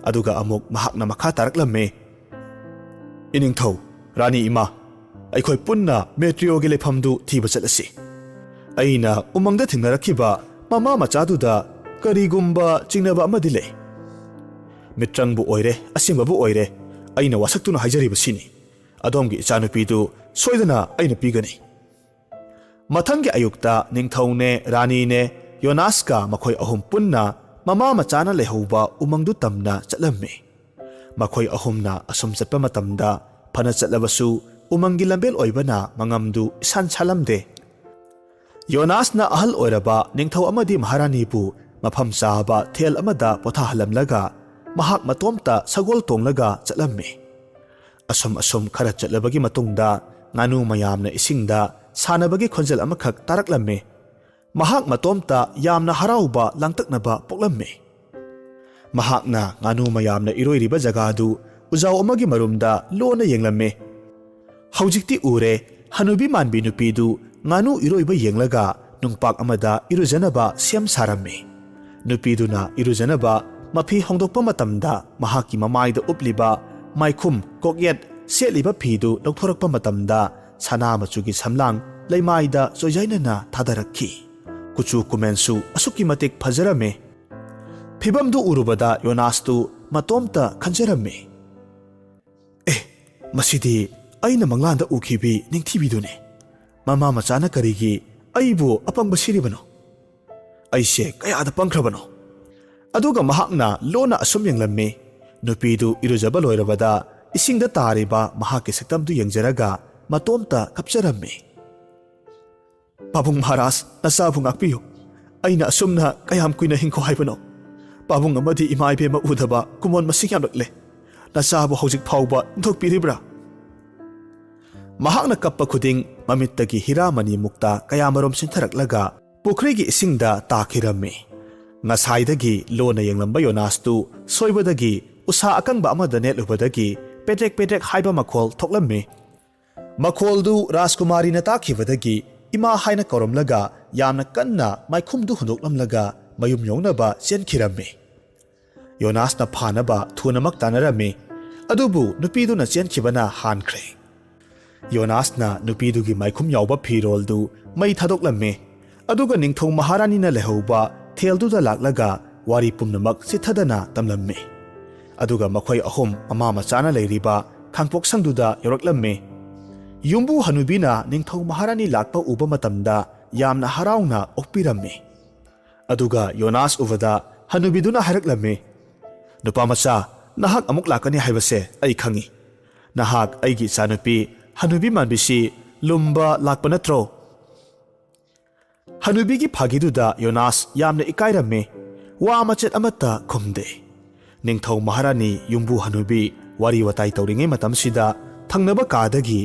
ꯑꯗꯨꯒ ꯑꯃꯨꯛ ꯃꯍꯥꯛꯅ ꯃꯈꯥ ꯇꯥꯔꯛꯂꯝꯃꯤ, "ꯏꯅꯤꯡꯊꯧ, ꯔꯥꯅꯤ ꯏꯃꯥ, ꯑꯩꯈꯣꯏ ꯄꯨꯟꯅ ꯃꯦꯇ꯭ꯔꯤꯌꯣꯒꯤ ꯂꯩꯐꯝꯗꯨ ꯊꯤꯕ ꯆꯠꯂꯁꯤ꯫ ꯑꯩꯅ ꯎꯃꯪꯗ ꯊꯦꯡꯅꯔꯛꯈꯤꯕ ꯃꯃꯥ ꯃꯆꯥꯗꯨꯗ ꯀꯔꯤꯒꯨꯝꯕ ꯆꯤꯡꯅꯕ ꯑꯃꯗꯤ ꯂꯩ꯫ ꯃꯤꯇ꯭ꯔꯪꯕꯨ ꯑꯣꯏꯔꯦ, ꯑꯁꯦꯡꯕꯕꯨ ꯑꯣꯏꯔꯦ, ꯑꯩꯅ ꯋꯥꯁꯛꯇꯨꯅ ꯍꯥꯏꯖꯔꯤꯕꯁꯤꯅꯤ꯫ ꯑꯗꯣꯝꯒꯤ ꯏꯆꯥꯅꯨꯄꯤꯗꯨ ꯁꯣꯏꯗꯅ ꯑꯩꯅ ꯄꯤꯒꯅꯤ"꯫ ꯃꯊꯪꯒꯤ ꯑꯌꯨꯛꯇ ꯅꯤꯡꯊꯧꯅꯦ, ꯔꯥꯅꯤꯅꯦ, ꯌꯣꯅꯥꯁꯀ ꯃꯈꯣꯏ ꯑꯍꯨꯝ ꯄꯨꯟꯅ ꯃꯃꯥ ꯃꯆꯥꯅ ꯂꯩꯍꯧꯕ ꯎꯃꯪꯗꯨ ꯇꯝꯅ ꯆꯠꯂꯝꯃꯤ꯫ ꯃꯈꯣꯏ ꯑꯍꯨꯝꯅ ꯑꯁꯨꯝ ꯆꯠꯄ ꯃꯇꯝꯗ ꯐꯅ ꯆꯠꯂꯕꯁꯨ ꯎꯃꯪꯒꯤ ꯂꯝꯕꯦꯜ ꯑꯣꯏꯕꯅ ꯃꯉꯝꯗꯨ ꯏꯁꯥꯟ ꯁꯥꯂꯝꯗꯦ꯫ ꯌꯣꯅꯥꯁꯅ ꯑꯍꯜ ꯑꯣꯏꯔꯕ ꯅꯤꯡꯊꯧ ꯑꯃꯗꯤ ꯃꯍꯥꯔꯥꯅꯤꯕꯨ ꯃꯐꯝ ꯆꯥꯕ ꯊꯦꯜ ꯑꯃꯗ ꯄꯣꯊꯥꯍꯜꯂꯝꯂꯒ ꯃꯍꯥꯛ ꯃꯇꯣꯝꯇ ꯁꯒꯣꯜ ꯇꯣꯡꯂꯒ ꯆꯠꯂꯝꯃꯤ꯫ ꯑꯁꯨꯝ ꯑꯁꯨꯝ ꯈꯔ ꯆꯠꯂꯕꯒꯤ ꯃꯇꯨꯡꯗ ꯉꯥꯅꯨ ꯃꯌꯥꯝꯅ ꯏꯁꯤꯡꯗ ꯁꯥꯟꯅꯕꯒꯤ ꯈꯣꯟꯖꯦꯜ ꯑꯃꯈꯛ ꯇꯥꯔꯛꯂꯝꯃꯤ꯫ ꯃꯍꯥꯛ ꯃꯇꯣꯝꯇ ꯌꯥꯝꯅ ꯍꯔꯥꯎꯕ ꯂꯥꯡꯇꯛꯅꯕ ꯄꯣꯛꯂꯝꯃꯤ꯫ ꯃꯍꯥꯛꯅ ꯉꯥꯅꯨ ꯃꯌꯥꯝꯅ ꯏꯔꯣꯏꯔꯤꯕ ꯖꯒꯥꯗꯨ ꯎꯖꯥꯎ ꯑꯃꯒꯤ ꯃꯔꯨꯝꯗ ꯂꯣꯟꯅ ꯌꯦꯡꯂꯝꯃꯤ꯫ ꯍꯧꯖꯤꯛꯇꯤ ꯎꯔꯦ, ꯍꯅꯨꯕꯤ ꯃꯥꯟꯕꯤ ꯅꯨꯄꯤꯗꯨ ꯉꯥꯅꯨ ꯏꯔꯣꯏꯕ ꯌꯦꯡꯂꯒ ꯅꯨꯡꯄꯥꯛ ꯑꯃꯗ ꯏꯔꯨꯖꯅꯕ ꯁꯦꯝ ꯁꯥꯔꯝꯃꯤ꯫ ꯅꯨꯄꯤꯗꯨꯅ ꯏꯔꯨꯖꯅꯕ ꯃꯐꯤ ꯍꯣꯡꯗꯣꯛꯄ ꯃꯇꯝꯗ ꯃꯍꯥꯛꯀꯤ ꯃꯃꯥꯏꯗ ꯎꯞꯂꯤꯕ ꯃꯥꯏꯈꯨꯝ, ꯀꯣꯛꯌꯦꯠ, ꯁꯦꯠꯂꯤꯕ ꯐꯤꯗꯨ ꯂꯧꯊꯣꯔꯛꯄ ꯃꯇꯝꯗ ꯁꯅꯥ ꯃꯆꯨꯒꯤ ꯁꯝꯂꯥꯡ ꯂꯩꯃꯥꯏꯗ ꯆꯣꯏꯖꯥꯏꯅꯅ ꯊꯥꯗꯔꯛꯈꯤ꯫ ꯀꯨꯆꯨ ꯀꯨꯃꯦꯟꯁꯨ ꯑꯁꯨꯛꯀꯤ ꯃꯇꯤꯛ ꯐꯖꯔꯝꯃꯤ꯫ ꯐꯤꯕꯝꯗꯨ ꯎꯔꯨꯕꯗ ꯌꯣꯅꯥꯁꯇꯨ ꯃꯇꯣꯝꯇ ꯈꯟꯖꯔꯝꯃꯤ꯫ "ꯑꯦ, ꯃꯁꯤꯗꯤ ꯑꯩꯅ ꯃꯪꯂꯥꯟꯗ ꯎꯈꯤꯕꯤ ꯅꯤꯡꯊꯤꯕꯤꯗꯨꯅꯤ꯫ ꯃꯃꯥ ꯃꯆꯥꯅ ꯀꯔꯤꯒꯤ ꯑꯩꯕꯨ ꯑꯄꯪꯕ ꯁꯤꯔꯤꯕꯅꯣ? ꯑꯩꯁꯦ ꯀꯌꯥꯗ ꯄꯪꯈ꯭ꯔꯕꯅꯣ?" ꯑꯗꯨꯒ ꯃꯍꯥꯛꯅ ꯂꯣꯟꯅ ꯑꯁꯨꯝ ꯌꯦꯡꯂꯝꯃꯤ꯫ ꯅꯨꯄꯤꯗꯨ ꯏꯔꯨꯖꯕ ꯂꯣꯏꯔꯕꯗ ꯏꯁꯤꯡꯗ ꯇꯥꯔꯤꯕ ꯃꯍꯥꯛꯀꯤ ꯁꯛꯇꯝꯗꯨ ꯌꯦꯡꯖꯔꯒ ꯃꯇꯣꯝꯇ ꯀꯞꯆꯔꯝꯃꯤ꯫ "ꯄꯥꯕꯨꯡ ꯃꯍꯥꯔꯥꯖ, ꯅꯆꯥꯕꯨ ꯉꯥꯛꯄꯤꯌꯨ꯫ ꯑꯩꯅ ꯑꯁꯨꯝꯅ ꯀꯌꯥꯝ ꯀꯨꯏꯅ ꯍꯤꯡꯈꯣ ꯍꯥꯏꯕꯅꯣ? ꯄꯥꯕꯨꯡ ꯑꯃꯗꯤ ꯏꯃꯥ ꯏꯕꯦꯝꯃ ꯎꯗꯕ ꯀꯨꯃꯣꯟ ꯃꯁꯤꯡ ꯌꯥꯝꯂꯛꯂꯦ꯫ ꯅꯆꯥꯕꯨ ꯍꯧꯖꯤꯛ ꯐꯥꯎꯕ ꯏꯟꯊꯣꯛꯄꯤꯔꯤꯕ꯭ꯔꯥ?" ꯃꯍꯥꯛꯅ ꯀꯞꯄ ꯈꯨꯗꯤꯡ ꯃꯃꯤꯠꯇꯒꯤ ꯍꯤꯔꯥꯃꯅꯤ ꯃꯨꯛꯇ ꯀꯌꯥꯃꯔꯨꯝ ꯆꯤꯟꯊꯔꯛꯂꯒ ꯄꯨꯈ꯭ꯔꯤꯒꯤ ꯏꯁꯤꯡꯗ ꯇꯥꯈꯤꯔꯝꯃꯤ꯫ ꯉꯁꯥꯏꯗꯒꯤ ꯂꯣꯟꯅ ꯌꯦꯡꯂꯝꯕ ꯌꯣꯅꯥꯁꯇꯨ ꯁꯣꯏꯕꯗꯒꯤ ꯎꯁꯥ ꯑꯀꯪꯕ ꯑꯃꯗ ꯅꯦꯠꯂꯨꯕꯗꯒꯤ ꯄꯦꯗ꯭ꯔꯦꯛ ꯄꯦꯗ꯭ꯔꯦꯛ ꯍꯥꯏꯕ ꯃꯈꯣꯜ ꯊꯣꯛꯂꯝꯃꯤ꯫ ꯃꯈꯣꯜꯗꯨ ꯔꯥꯖꯀꯨꯃꯥꯔꯤꯅ ꯇꯥꯈꯤꯕꯗꯒꯤ ꯏꯃꯥ ꯍꯥꯏꯅ ꯀꯧꯔꯝꯂꯒ ꯌꯥꯝꯅ ꯀꯟꯅ ꯃꯥꯏꯈꯨꯝꯗꯨ ꯍꯨꯟꯗꯣꯛꯂꯝꯂꯒ ꯃꯌꯨꯝ ꯌꯧꯅꯕ ꯆꯦꯟꯈꯤꯔꯝꯃꯤ꯫ ꯌꯣꯅꯥꯁꯅ ꯐꯥꯅꯕ ꯊꯨꯅꯃꯛ ꯇꯥꯟꯅꯔꯝꯃꯤ, ꯑꯗꯨꯕꯨ ꯅꯨꯄꯤꯗꯨꯅ ꯆꯦꯟꯈꯤꯕꯅ ꯍꯥꯟꯈ꯭ꯔꯦ꯫ ꯌꯣꯅꯥꯁꯅ ꯅꯨꯄꯤꯗꯨꯒꯤ ꯃꯥꯏꯈꯨꯝ ꯌꯥꯎꯕ ꯐꯤꯔꯣꯜꯗꯨ ꯃꯩ ꯊꯥꯗꯣꯛꯂꯝꯃꯤ, ꯑꯗꯨꯒ ꯅꯤꯡꯊꯧ ꯃꯍꯥꯔꯥꯅꯤꯅ ꯂꯩꯍꯧꯕ ꯊꯦꯜꯗꯨꯗ ꯂꯥꯛꯂꯒ ꯋꯥꯔꯤ ꯄꯨꯝꯅꯃꯛ ꯆꯤꯠꯊꯗꯅ ꯇꯝꯂꯝꯃꯤ꯫ ꯑꯗꯨꯒ ꯃꯈꯣꯏ ꯑꯍꯨꯝ ꯃꯃꯥ ꯃꯆꯥꯅ ꯂꯩꯔꯤꯕ ꯈꯥꯡꯄꯣꯛꯁꯪꯗꯨꯗ ꯌꯧꯔꯛꯂꯝꯃꯤ꯫ ꯌꯨꯝꯕꯨ ꯍꯅꯨꯕꯤꯅ ꯅꯤꯡꯊꯧ ꯃꯍꯥꯔꯥꯅꯤ ꯂꯥꯛꯄ ꯎꯕ ꯃꯇꯝꯗ ꯌꯥꯝꯅ ꯍꯔꯥꯎꯅ ꯑꯣꯛꯄꯤꯔꯝꯃꯤ꯫ ꯑꯗꯨꯒ ꯌꯣꯅꯥꯁ ꯎꯕꯗ ꯍꯅꯨꯕꯤꯗꯨꯅ ꯍꯥꯏꯔꯛꯂꯝꯃꯤ, "ꯅꯨꯄꯥ ꯃꯆꯥ, ꯅꯍꯥꯛ ꯑꯃꯨꯛ ꯂꯥꯛꯀꯅꯤ ꯍꯥꯏꯕꯁꯦ ꯑꯩ ꯈꯪꯏ꯫ ꯅꯍꯥꯛ ꯑꯩꯒꯤ ꯏꯆꯥꯅꯨꯄꯤ ꯍꯅꯨꯕꯤ ꯃꯥꯟꯕꯤꯁꯤ ꯂꯨꯝꯕ ꯂꯥꯛꯄ ꯅꯠꯇ꯭ꯔꯣ?" ꯍꯅꯨꯕꯤꯒꯤ ꯐꯥꯒꯤꯗꯨꯗ ꯌꯣꯅꯥꯁ ꯌꯥꯝꯅ ꯏꯀꯥꯏꯔꯝꯃꯤ꯫ ꯋꯥ ꯃꯆꯦꯠ ꯑꯃꯠꯇ ꯈꯨꯝꯗꯦ꯫ ꯅꯤꯡꯊꯧ ꯃꯍꯥꯔꯥꯅꯤ ꯌꯨꯝꯕꯨ ꯍꯅꯨꯕꯤ ꯋꯥꯔꯤ ꯋꯥꯇꯥꯏ ꯇꯧꯔꯤꯉꯩ ꯃꯇꯝꯁꯤꯗ ꯊꯪꯅꯕ ꯀꯥꯗꯒꯤ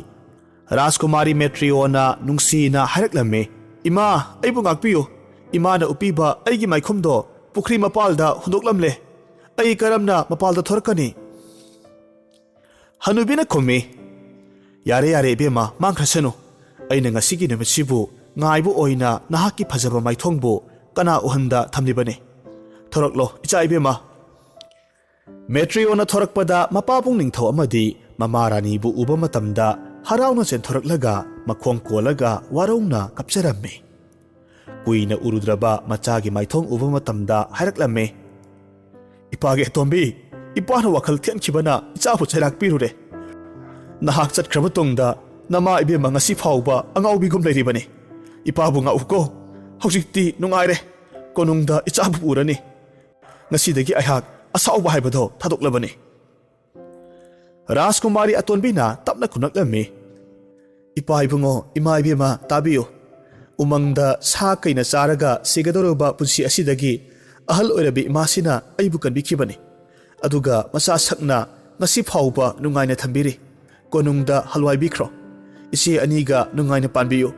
ꯔꯥꯖꯀꯨꯃꯥꯔꯤ ꯃꯦꯇ꯭ꯔꯤꯌꯣꯅ ꯅꯨꯡꯁꯤꯅ ꯍꯥꯏꯔꯛꯂꯝꯃꯤ, "ꯏꯃꯥ, ꯑꯩꯕꯨ ꯉꯥꯛꯄꯤꯌꯨ꯫ ꯏꯃꯥꯅ ꯎꯞꯄꯤꯕ ꯑꯩꯒꯤ ꯃꯥꯏꯈꯨꯝꯗꯣ ꯄꯨꯈ꯭ꯔꯤ ꯃꯄꯥꯜꯗ ꯍꯨꯟꯗꯣꯛꯂꯝꯂꯦ꯫ ꯑꯩ ꯀꯔꯝꯅ ꯃꯄꯥꯜꯗ ꯊꯣꯔꯛꯀꯅꯤ?" ꯍꯅꯨꯕꯤꯅ ꯈꯨꯝꯃꯤ, "ꯌꯥꯔꯦ, ꯌꯥꯔꯦ ꯏꯕꯦꯝꯃ, ꯃꯥꯡꯈ꯭ꯔꯁꯅꯨ꯫ ꯑꯩꯅ ꯉꯁꯤꯒꯤ ꯅꯨꯃꯤꯠꯁꯤꯕꯨ ꯉꯥꯏꯕ ꯑꯣꯏꯅ ꯅꯍꯥꯛꯀꯤ ꯐꯖꯕ ꯃꯥꯏꯊꯣꯡꯕꯨ ꯀꯅꯥ ꯎꯍꯟꯗ ꯊꯝꯂꯤꯕꯅꯤ? ꯊꯣꯔꯛꯂꯣ, ꯏꯆꯥ ꯏꯕꯦꯝꯃ꯫" ꯃꯦꯇ꯭ꯔꯤꯌꯣꯅ ꯊꯣꯔꯛꯄꯗ ꯃꯄꯥꯕꯨꯡ ꯅꯤꯡꯊꯧ ꯑꯃꯗꯤ ꯃꯃꯥ ꯔꯥꯅꯤꯕꯨ ꯎꯕ ꯃꯇꯝꯗ ꯍꯔꯥꯎꯅ ꯆꯦꯟꯊꯣꯔꯛꯂꯒ ꯃꯈꯣꯡ ꯀꯣꯜꯂꯒ ꯋꯥꯔꯧꯅ ꯀꯞꯆꯔꯝꯃꯤ꯫ ꯀꯨꯏꯅ ꯎꯔꯨꯗ꯭ꯔꯕ ꯃꯆꯥꯒꯤ ꯃꯥꯏꯊꯣꯡ ꯎꯕ ꯃꯇꯝꯗ ꯍꯥꯏꯔꯛꯂꯝꯃꯤ, "ꯏꯄꯥꯒꯤ ꯑꯇꯣꯝꯕꯤ, ꯏꯄꯥꯅ ꯋꯥꯈꯜ ꯊꯦꯟꯈꯤꯕꯅ ꯏꯆꯥꯕꯨ ꯆꯩꯔꯥꯛ ꯄꯤꯔꯨꯔꯦ꯫ ꯅꯍꯥꯛ ꯆꯠꯈ꯭ꯔꯕ ꯇꯨꯡꯗ ꯅꯃꯥ ꯏꯕꯦꯝꯃ ꯉꯁꯤ ꯐꯥꯎꯕ ꯑꯉꯥꯎꯕꯤꯒꯨꯝ ꯂꯩꯔꯤꯕꯅꯤ꯫ ꯏꯄꯥꯕꯨ ꯉꯥꯛꯎꯀꯣ꯫ ꯍꯧꯖꯤꯛꯇꯤ ꯅꯨꯡꯉꯥꯏꯔꯦ꯫ ꯀꯣꯅꯨꯡꯗ ꯏꯆꯥꯕꯨ ꯄꯨꯔꯅꯤ꯫ ꯉꯁꯤꯗꯒꯤ ꯑꯩꯍꯥꯛ ꯑꯁꯥꯎꯕ ꯍꯥꯏꯕꯗꯣ ꯊꯥꯗꯣꯛꯂꯕꯅꯤ꯫" ꯔꯥꯖꯀꯨꯃꯥꯔꯤ ꯑꯇꯣꯟꯕꯤꯅ ꯇꯞꯅ ꯈꯨꯝꯂꯛꯂꯝꯃꯤ, "ꯏꯄꯥ ꯏꯕꯨꯡꯉꯣ, ꯏꯃꯥ ꯏꯕꯦꯝꯃ, ꯇꯥꯕꯤꯌꯨ꯫ ꯎꯃꯪꯗ ꯁꯥ ꯀꯩꯅ ꯆꯥꯔꯒ ꯁꯤꯒꯗꯧꯔꯕ ꯄꯨꯟꯁꯤ ꯑꯁꯤꯗꯒꯤ ꯑꯍꯜ ꯑꯣꯏꯔꯕꯤ ꯏꯃꯥꯁꯤꯅ ꯑꯩꯕꯨ ꯀꯟꯕꯤꯈꯤꯕꯅꯤ꯫ ꯑꯗꯨꯒ ꯃꯆꯥ ꯁꯛꯅ ꯉꯁꯤ ꯐꯥꯎꯕ ꯅꯨꯡꯉꯥꯏꯅ ꯊꯝꯕꯤꯔꯤ꯫ ꯀꯣꯅꯨꯡꯗ ꯍꯜꯋꯥꯏꯕꯤꯈ꯭ꯔꯣ꯫ ꯏꯆꯦ ꯑꯅꯤꯒ ꯅꯨꯡꯉꯥꯏꯅ ꯄꯥꯟꯕꯤꯌꯨ꯫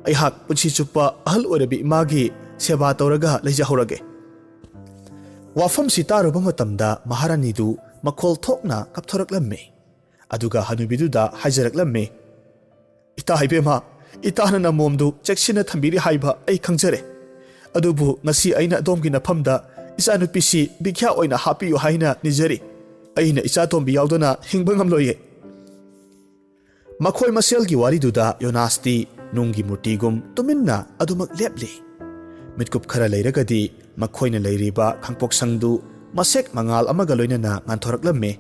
ꯑꯩꯍꯥꯛ ꯄꯨꯟꯁꯤ ꯆꯨꯞꯄ ꯑꯍꯜ ꯑꯣꯏꯔꯕꯤ ꯏꯃꯥꯒꯤ ꯁꯦꯕꯥ ꯇꯧꯔꯒ ꯂꯩꯖꯍꯧꯔꯒꯦ꯫" ꯋꯥꯐꯝꯁꯤ ꯇꯥꯔꯨꯕ ꯃꯇꯝꯗ ꯃꯍꯥꯔꯥꯅꯤꯗꯨ ꯃꯈꯣꯜ ꯊꯣꯛꯅ ꯀꯞꯊꯣꯔꯛꯂꯝꯃꯤ꯫ ꯑꯗꯨꯒ ꯍꯅꯨꯕꯤꯗꯨꯗ ꯍꯥꯏꯖꯔꯛꯂꯝꯃꯤ, "ꯏꯇꯥ ꯏꯕꯦꯝꯃ, ꯏꯇꯥꯅ ꯅꯃꯣꯝꯗꯨ ꯆꯦꯛꯁꯤꯟꯅ ꯊꯝꯕꯤꯔꯤ ꯍꯥꯏꯕ ꯑꯩ ꯈꯪꯖꯔꯦ꯫ ꯑꯗꯨꯕꯨ ꯉꯁꯤ ꯑꯩꯅ ꯑꯗꯣꯝꯒꯤ ꯅꯐꯝꯗ ꯏꯆꯥꯅꯨꯄꯤꯁꯤ ꯚꯤꯈ꯭ꯌꯥ ꯑꯣꯏꯅ ꯍꯥꯞꯄꯤꯌꯨ ꯍꯥꯏꯅ ꯅꯤꯖꯔꯤ꯫ ꯑꯩꯅ ꯏꯆꯥꯇꯣꯝꯕꯤ ꯌꯥꯎꯗꯅ ꯍꯤꯡꯕ ꯉꯝꯂꯣꯏꯌꯦ꯫ ꯃꯈꯣꯏ ꯃꯁꯦꯜꯒꯤ ꯋꯥꯔꯤꯗꯨꯗ ꯌꯣꯅꯥꯁꯇꯤ ꯅꯨꯡꯒꯤ ꯃꯨꯔꯇꯤꯒꯨꯝ ꯇꯨꯃꯤꯟꯅ ꯑꯗꯨꯃꯛ ꯂꯦꯞꯂꯤ꯫ ꯃꯤꯠꯀꯨꯞ ꯈꯔ ꯂꯩꯔꯒꯗꯤ ꯃꯈꯣꯏꯅ ꯂꯩꯔꯤꯕ ꯈꯥꯡꯄꯣꯛꯁꯪꯗꯨ ꯃꯁꯦꯛ ꯃꯉꯥꯜ ꯑꯃꯒ ꯂꯣꯏꯅꯅ ꯉꯥꯟꯊꯣꯔꯛꯂꯝꯃꯤ꯫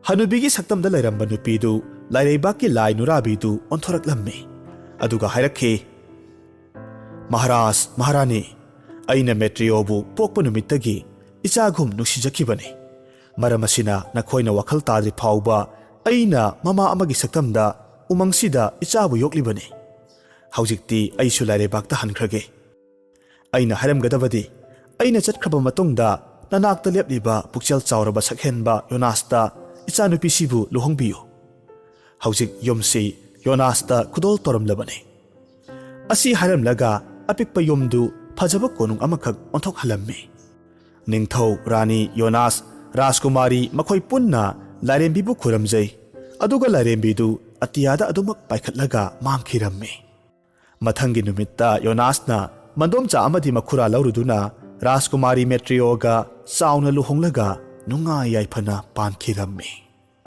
ꯍꯅꯨꯕꯤꯒꯤ ꯁꯛꯇꯝꯗ ꯂꯩꯔꯝꯕ ꯅꯨꯄꯤꯗꯨ ꯂꯥꯏꯔꯩꯕꯥꯛꯀꯤ ꯂꯥꯏ ꯅꯨꯔꯥꯕꯤꯗꯨ ꯑꯣꯟꯊꯣꯔꯛꯂꯝꯃꯤ꯫ ꯑꯗꯨꯒ ꯍꯥꯏꯔꯛꯈꯤ, "ꯃꯍꯥꯔꯥꯖ, ꯃꯍꯥꯔꯥꯅꯤ, ꯑꯩꯅ ꯃꯦꯇ꯭ꯔꯤꯌꯣꯕꯨ ꯄꯣꯛꯄ ꯅꯨꯃꯤꯠꯇꯒꯤ ꯏꯆꯥꯒꯨꯝ ꯅꯨꯡꯁꯤꯖꯈꯤꯕꯅꯤ꯫ ꯃꯔꯝ ꯑꯁꯤꯅ ꯅꯈꯣꯏꯅ ꯋꯥꯈꯜ ꯇꯥꯗ꯭ꯔꯤ ꯐꯥꯎꯕ ꯑꯩꯅ ꯃꯃꯥ ꯑꯃꯒꯤ ꯁꯛꯇꯝꯗ ꯎꯃꯪꯁꯤꯗ ꯏꯆꯥꯕꯨ ꯌꯣꯛꯂꯤꯕꯅꯤ꯫ ꯍꯧꯖꯤꯛꯇꯤ ꯑꯩꯁꯨ ꯂꯥꯏꯔꯩꯕꯥꯛꯇ ꯍꯟꯈ꯭ꯔꯒꯦ꯫ ꯑꯩꯅ ꯍꯥꯏꯔꯝꯒꯗꯕꯗꯤ, ꯑꯩꯅ ꯆꯠꯈ꯭ꯔꯕ ꯃꯇꯨꯡꯗ ꯅꯅꯥꯛꯇ ꯂꯦꯞꯂꯤꯕ ꯄꯨꯛꯆꯦꯜ ꯆꯥꯎꯔꯕ ꯁꯛꯍꯦꯟꯕ ꯌꯣꯅꯥꯁꯇ ꯏꯆꯥꯅꯨꯄꯤꯁꯤꯕꯨ ꯂꯨꯍꯣꯡꯕꯤꯌꯨ꯫ ꯍꯧꯖꯤꯛ ꯌꯨꯝꯁꯤ ꯌꯣꯅꯥꯁꯇ ꯈꯨꯗꯣꯜ ꯇꯧꯔꯝꯂꯕꯅꯤ꯫" ꯑꯁꯤ ꯍꯥꯏꯔꯝꯂꯒ ꯑꯄꯤꯛꯄ ꯌꯨꯝꯗꯨ ꯐꯖꯕ ꯀꯣꯅꯨꯡ ꯑꯃꯈꯛ ꯑꯣꯟꯊꯣꯛꯍꯜꯂꯝꯃꯤ꯫ ꯅꯤꯡꯊꯧ, ꯔꯥꯅꯤ, ꯌꯣꯅꯥꯁ, ꯔꯥꯖꯀꯨꯃꯥꯔꯤ ꯃꯈꯣꯏ ꯄꯨꯟꯅ ꯂꯥꯏꯔꯦꯝꯕꯤꯕꯨ ꯈꯨꯔꯨꯝꯖꯩ꯫ ꯑꯗꯨꯒ ꯂꯥꯏꯔꯦꯝꯕꯤꯗꯨ ꯑꯇꯤꯌꯥꯗ ꯑꯗꯨꯃꯛ ꯄꯥꯏꯈꯠꯂꯒ ꯃꯥꯡꯈꯤꯔꯝꯃꯤ꯫ ꯃꯊꯪꯒꯤ ꯅꯨꯃꯤꯠꯇ ꯌꯣꯅꯥꯁꯅ ꯃꯟꯗꯣꯝꯆꯥ ꯑꯃꯗꯤ ꯃꯈꯨꯔꯥ ꯂꯧꯔꯨꯗꯨꯅ ꯔꯥꯖꯀꯨꯃꯥꯔꯤ ꯃꯦꯇ꯭ꯔꯤꯌꯣꯒ ꯆꯥꯎꯅ ꯂꯨꯍꯣꯡꯂꯒ ꯅꯨꯡꯉꯥꯏ ꯌꯥꯏꯐꯅ ꯄꯥꯟꯈꯤꯔꯝꯃꯤ꯫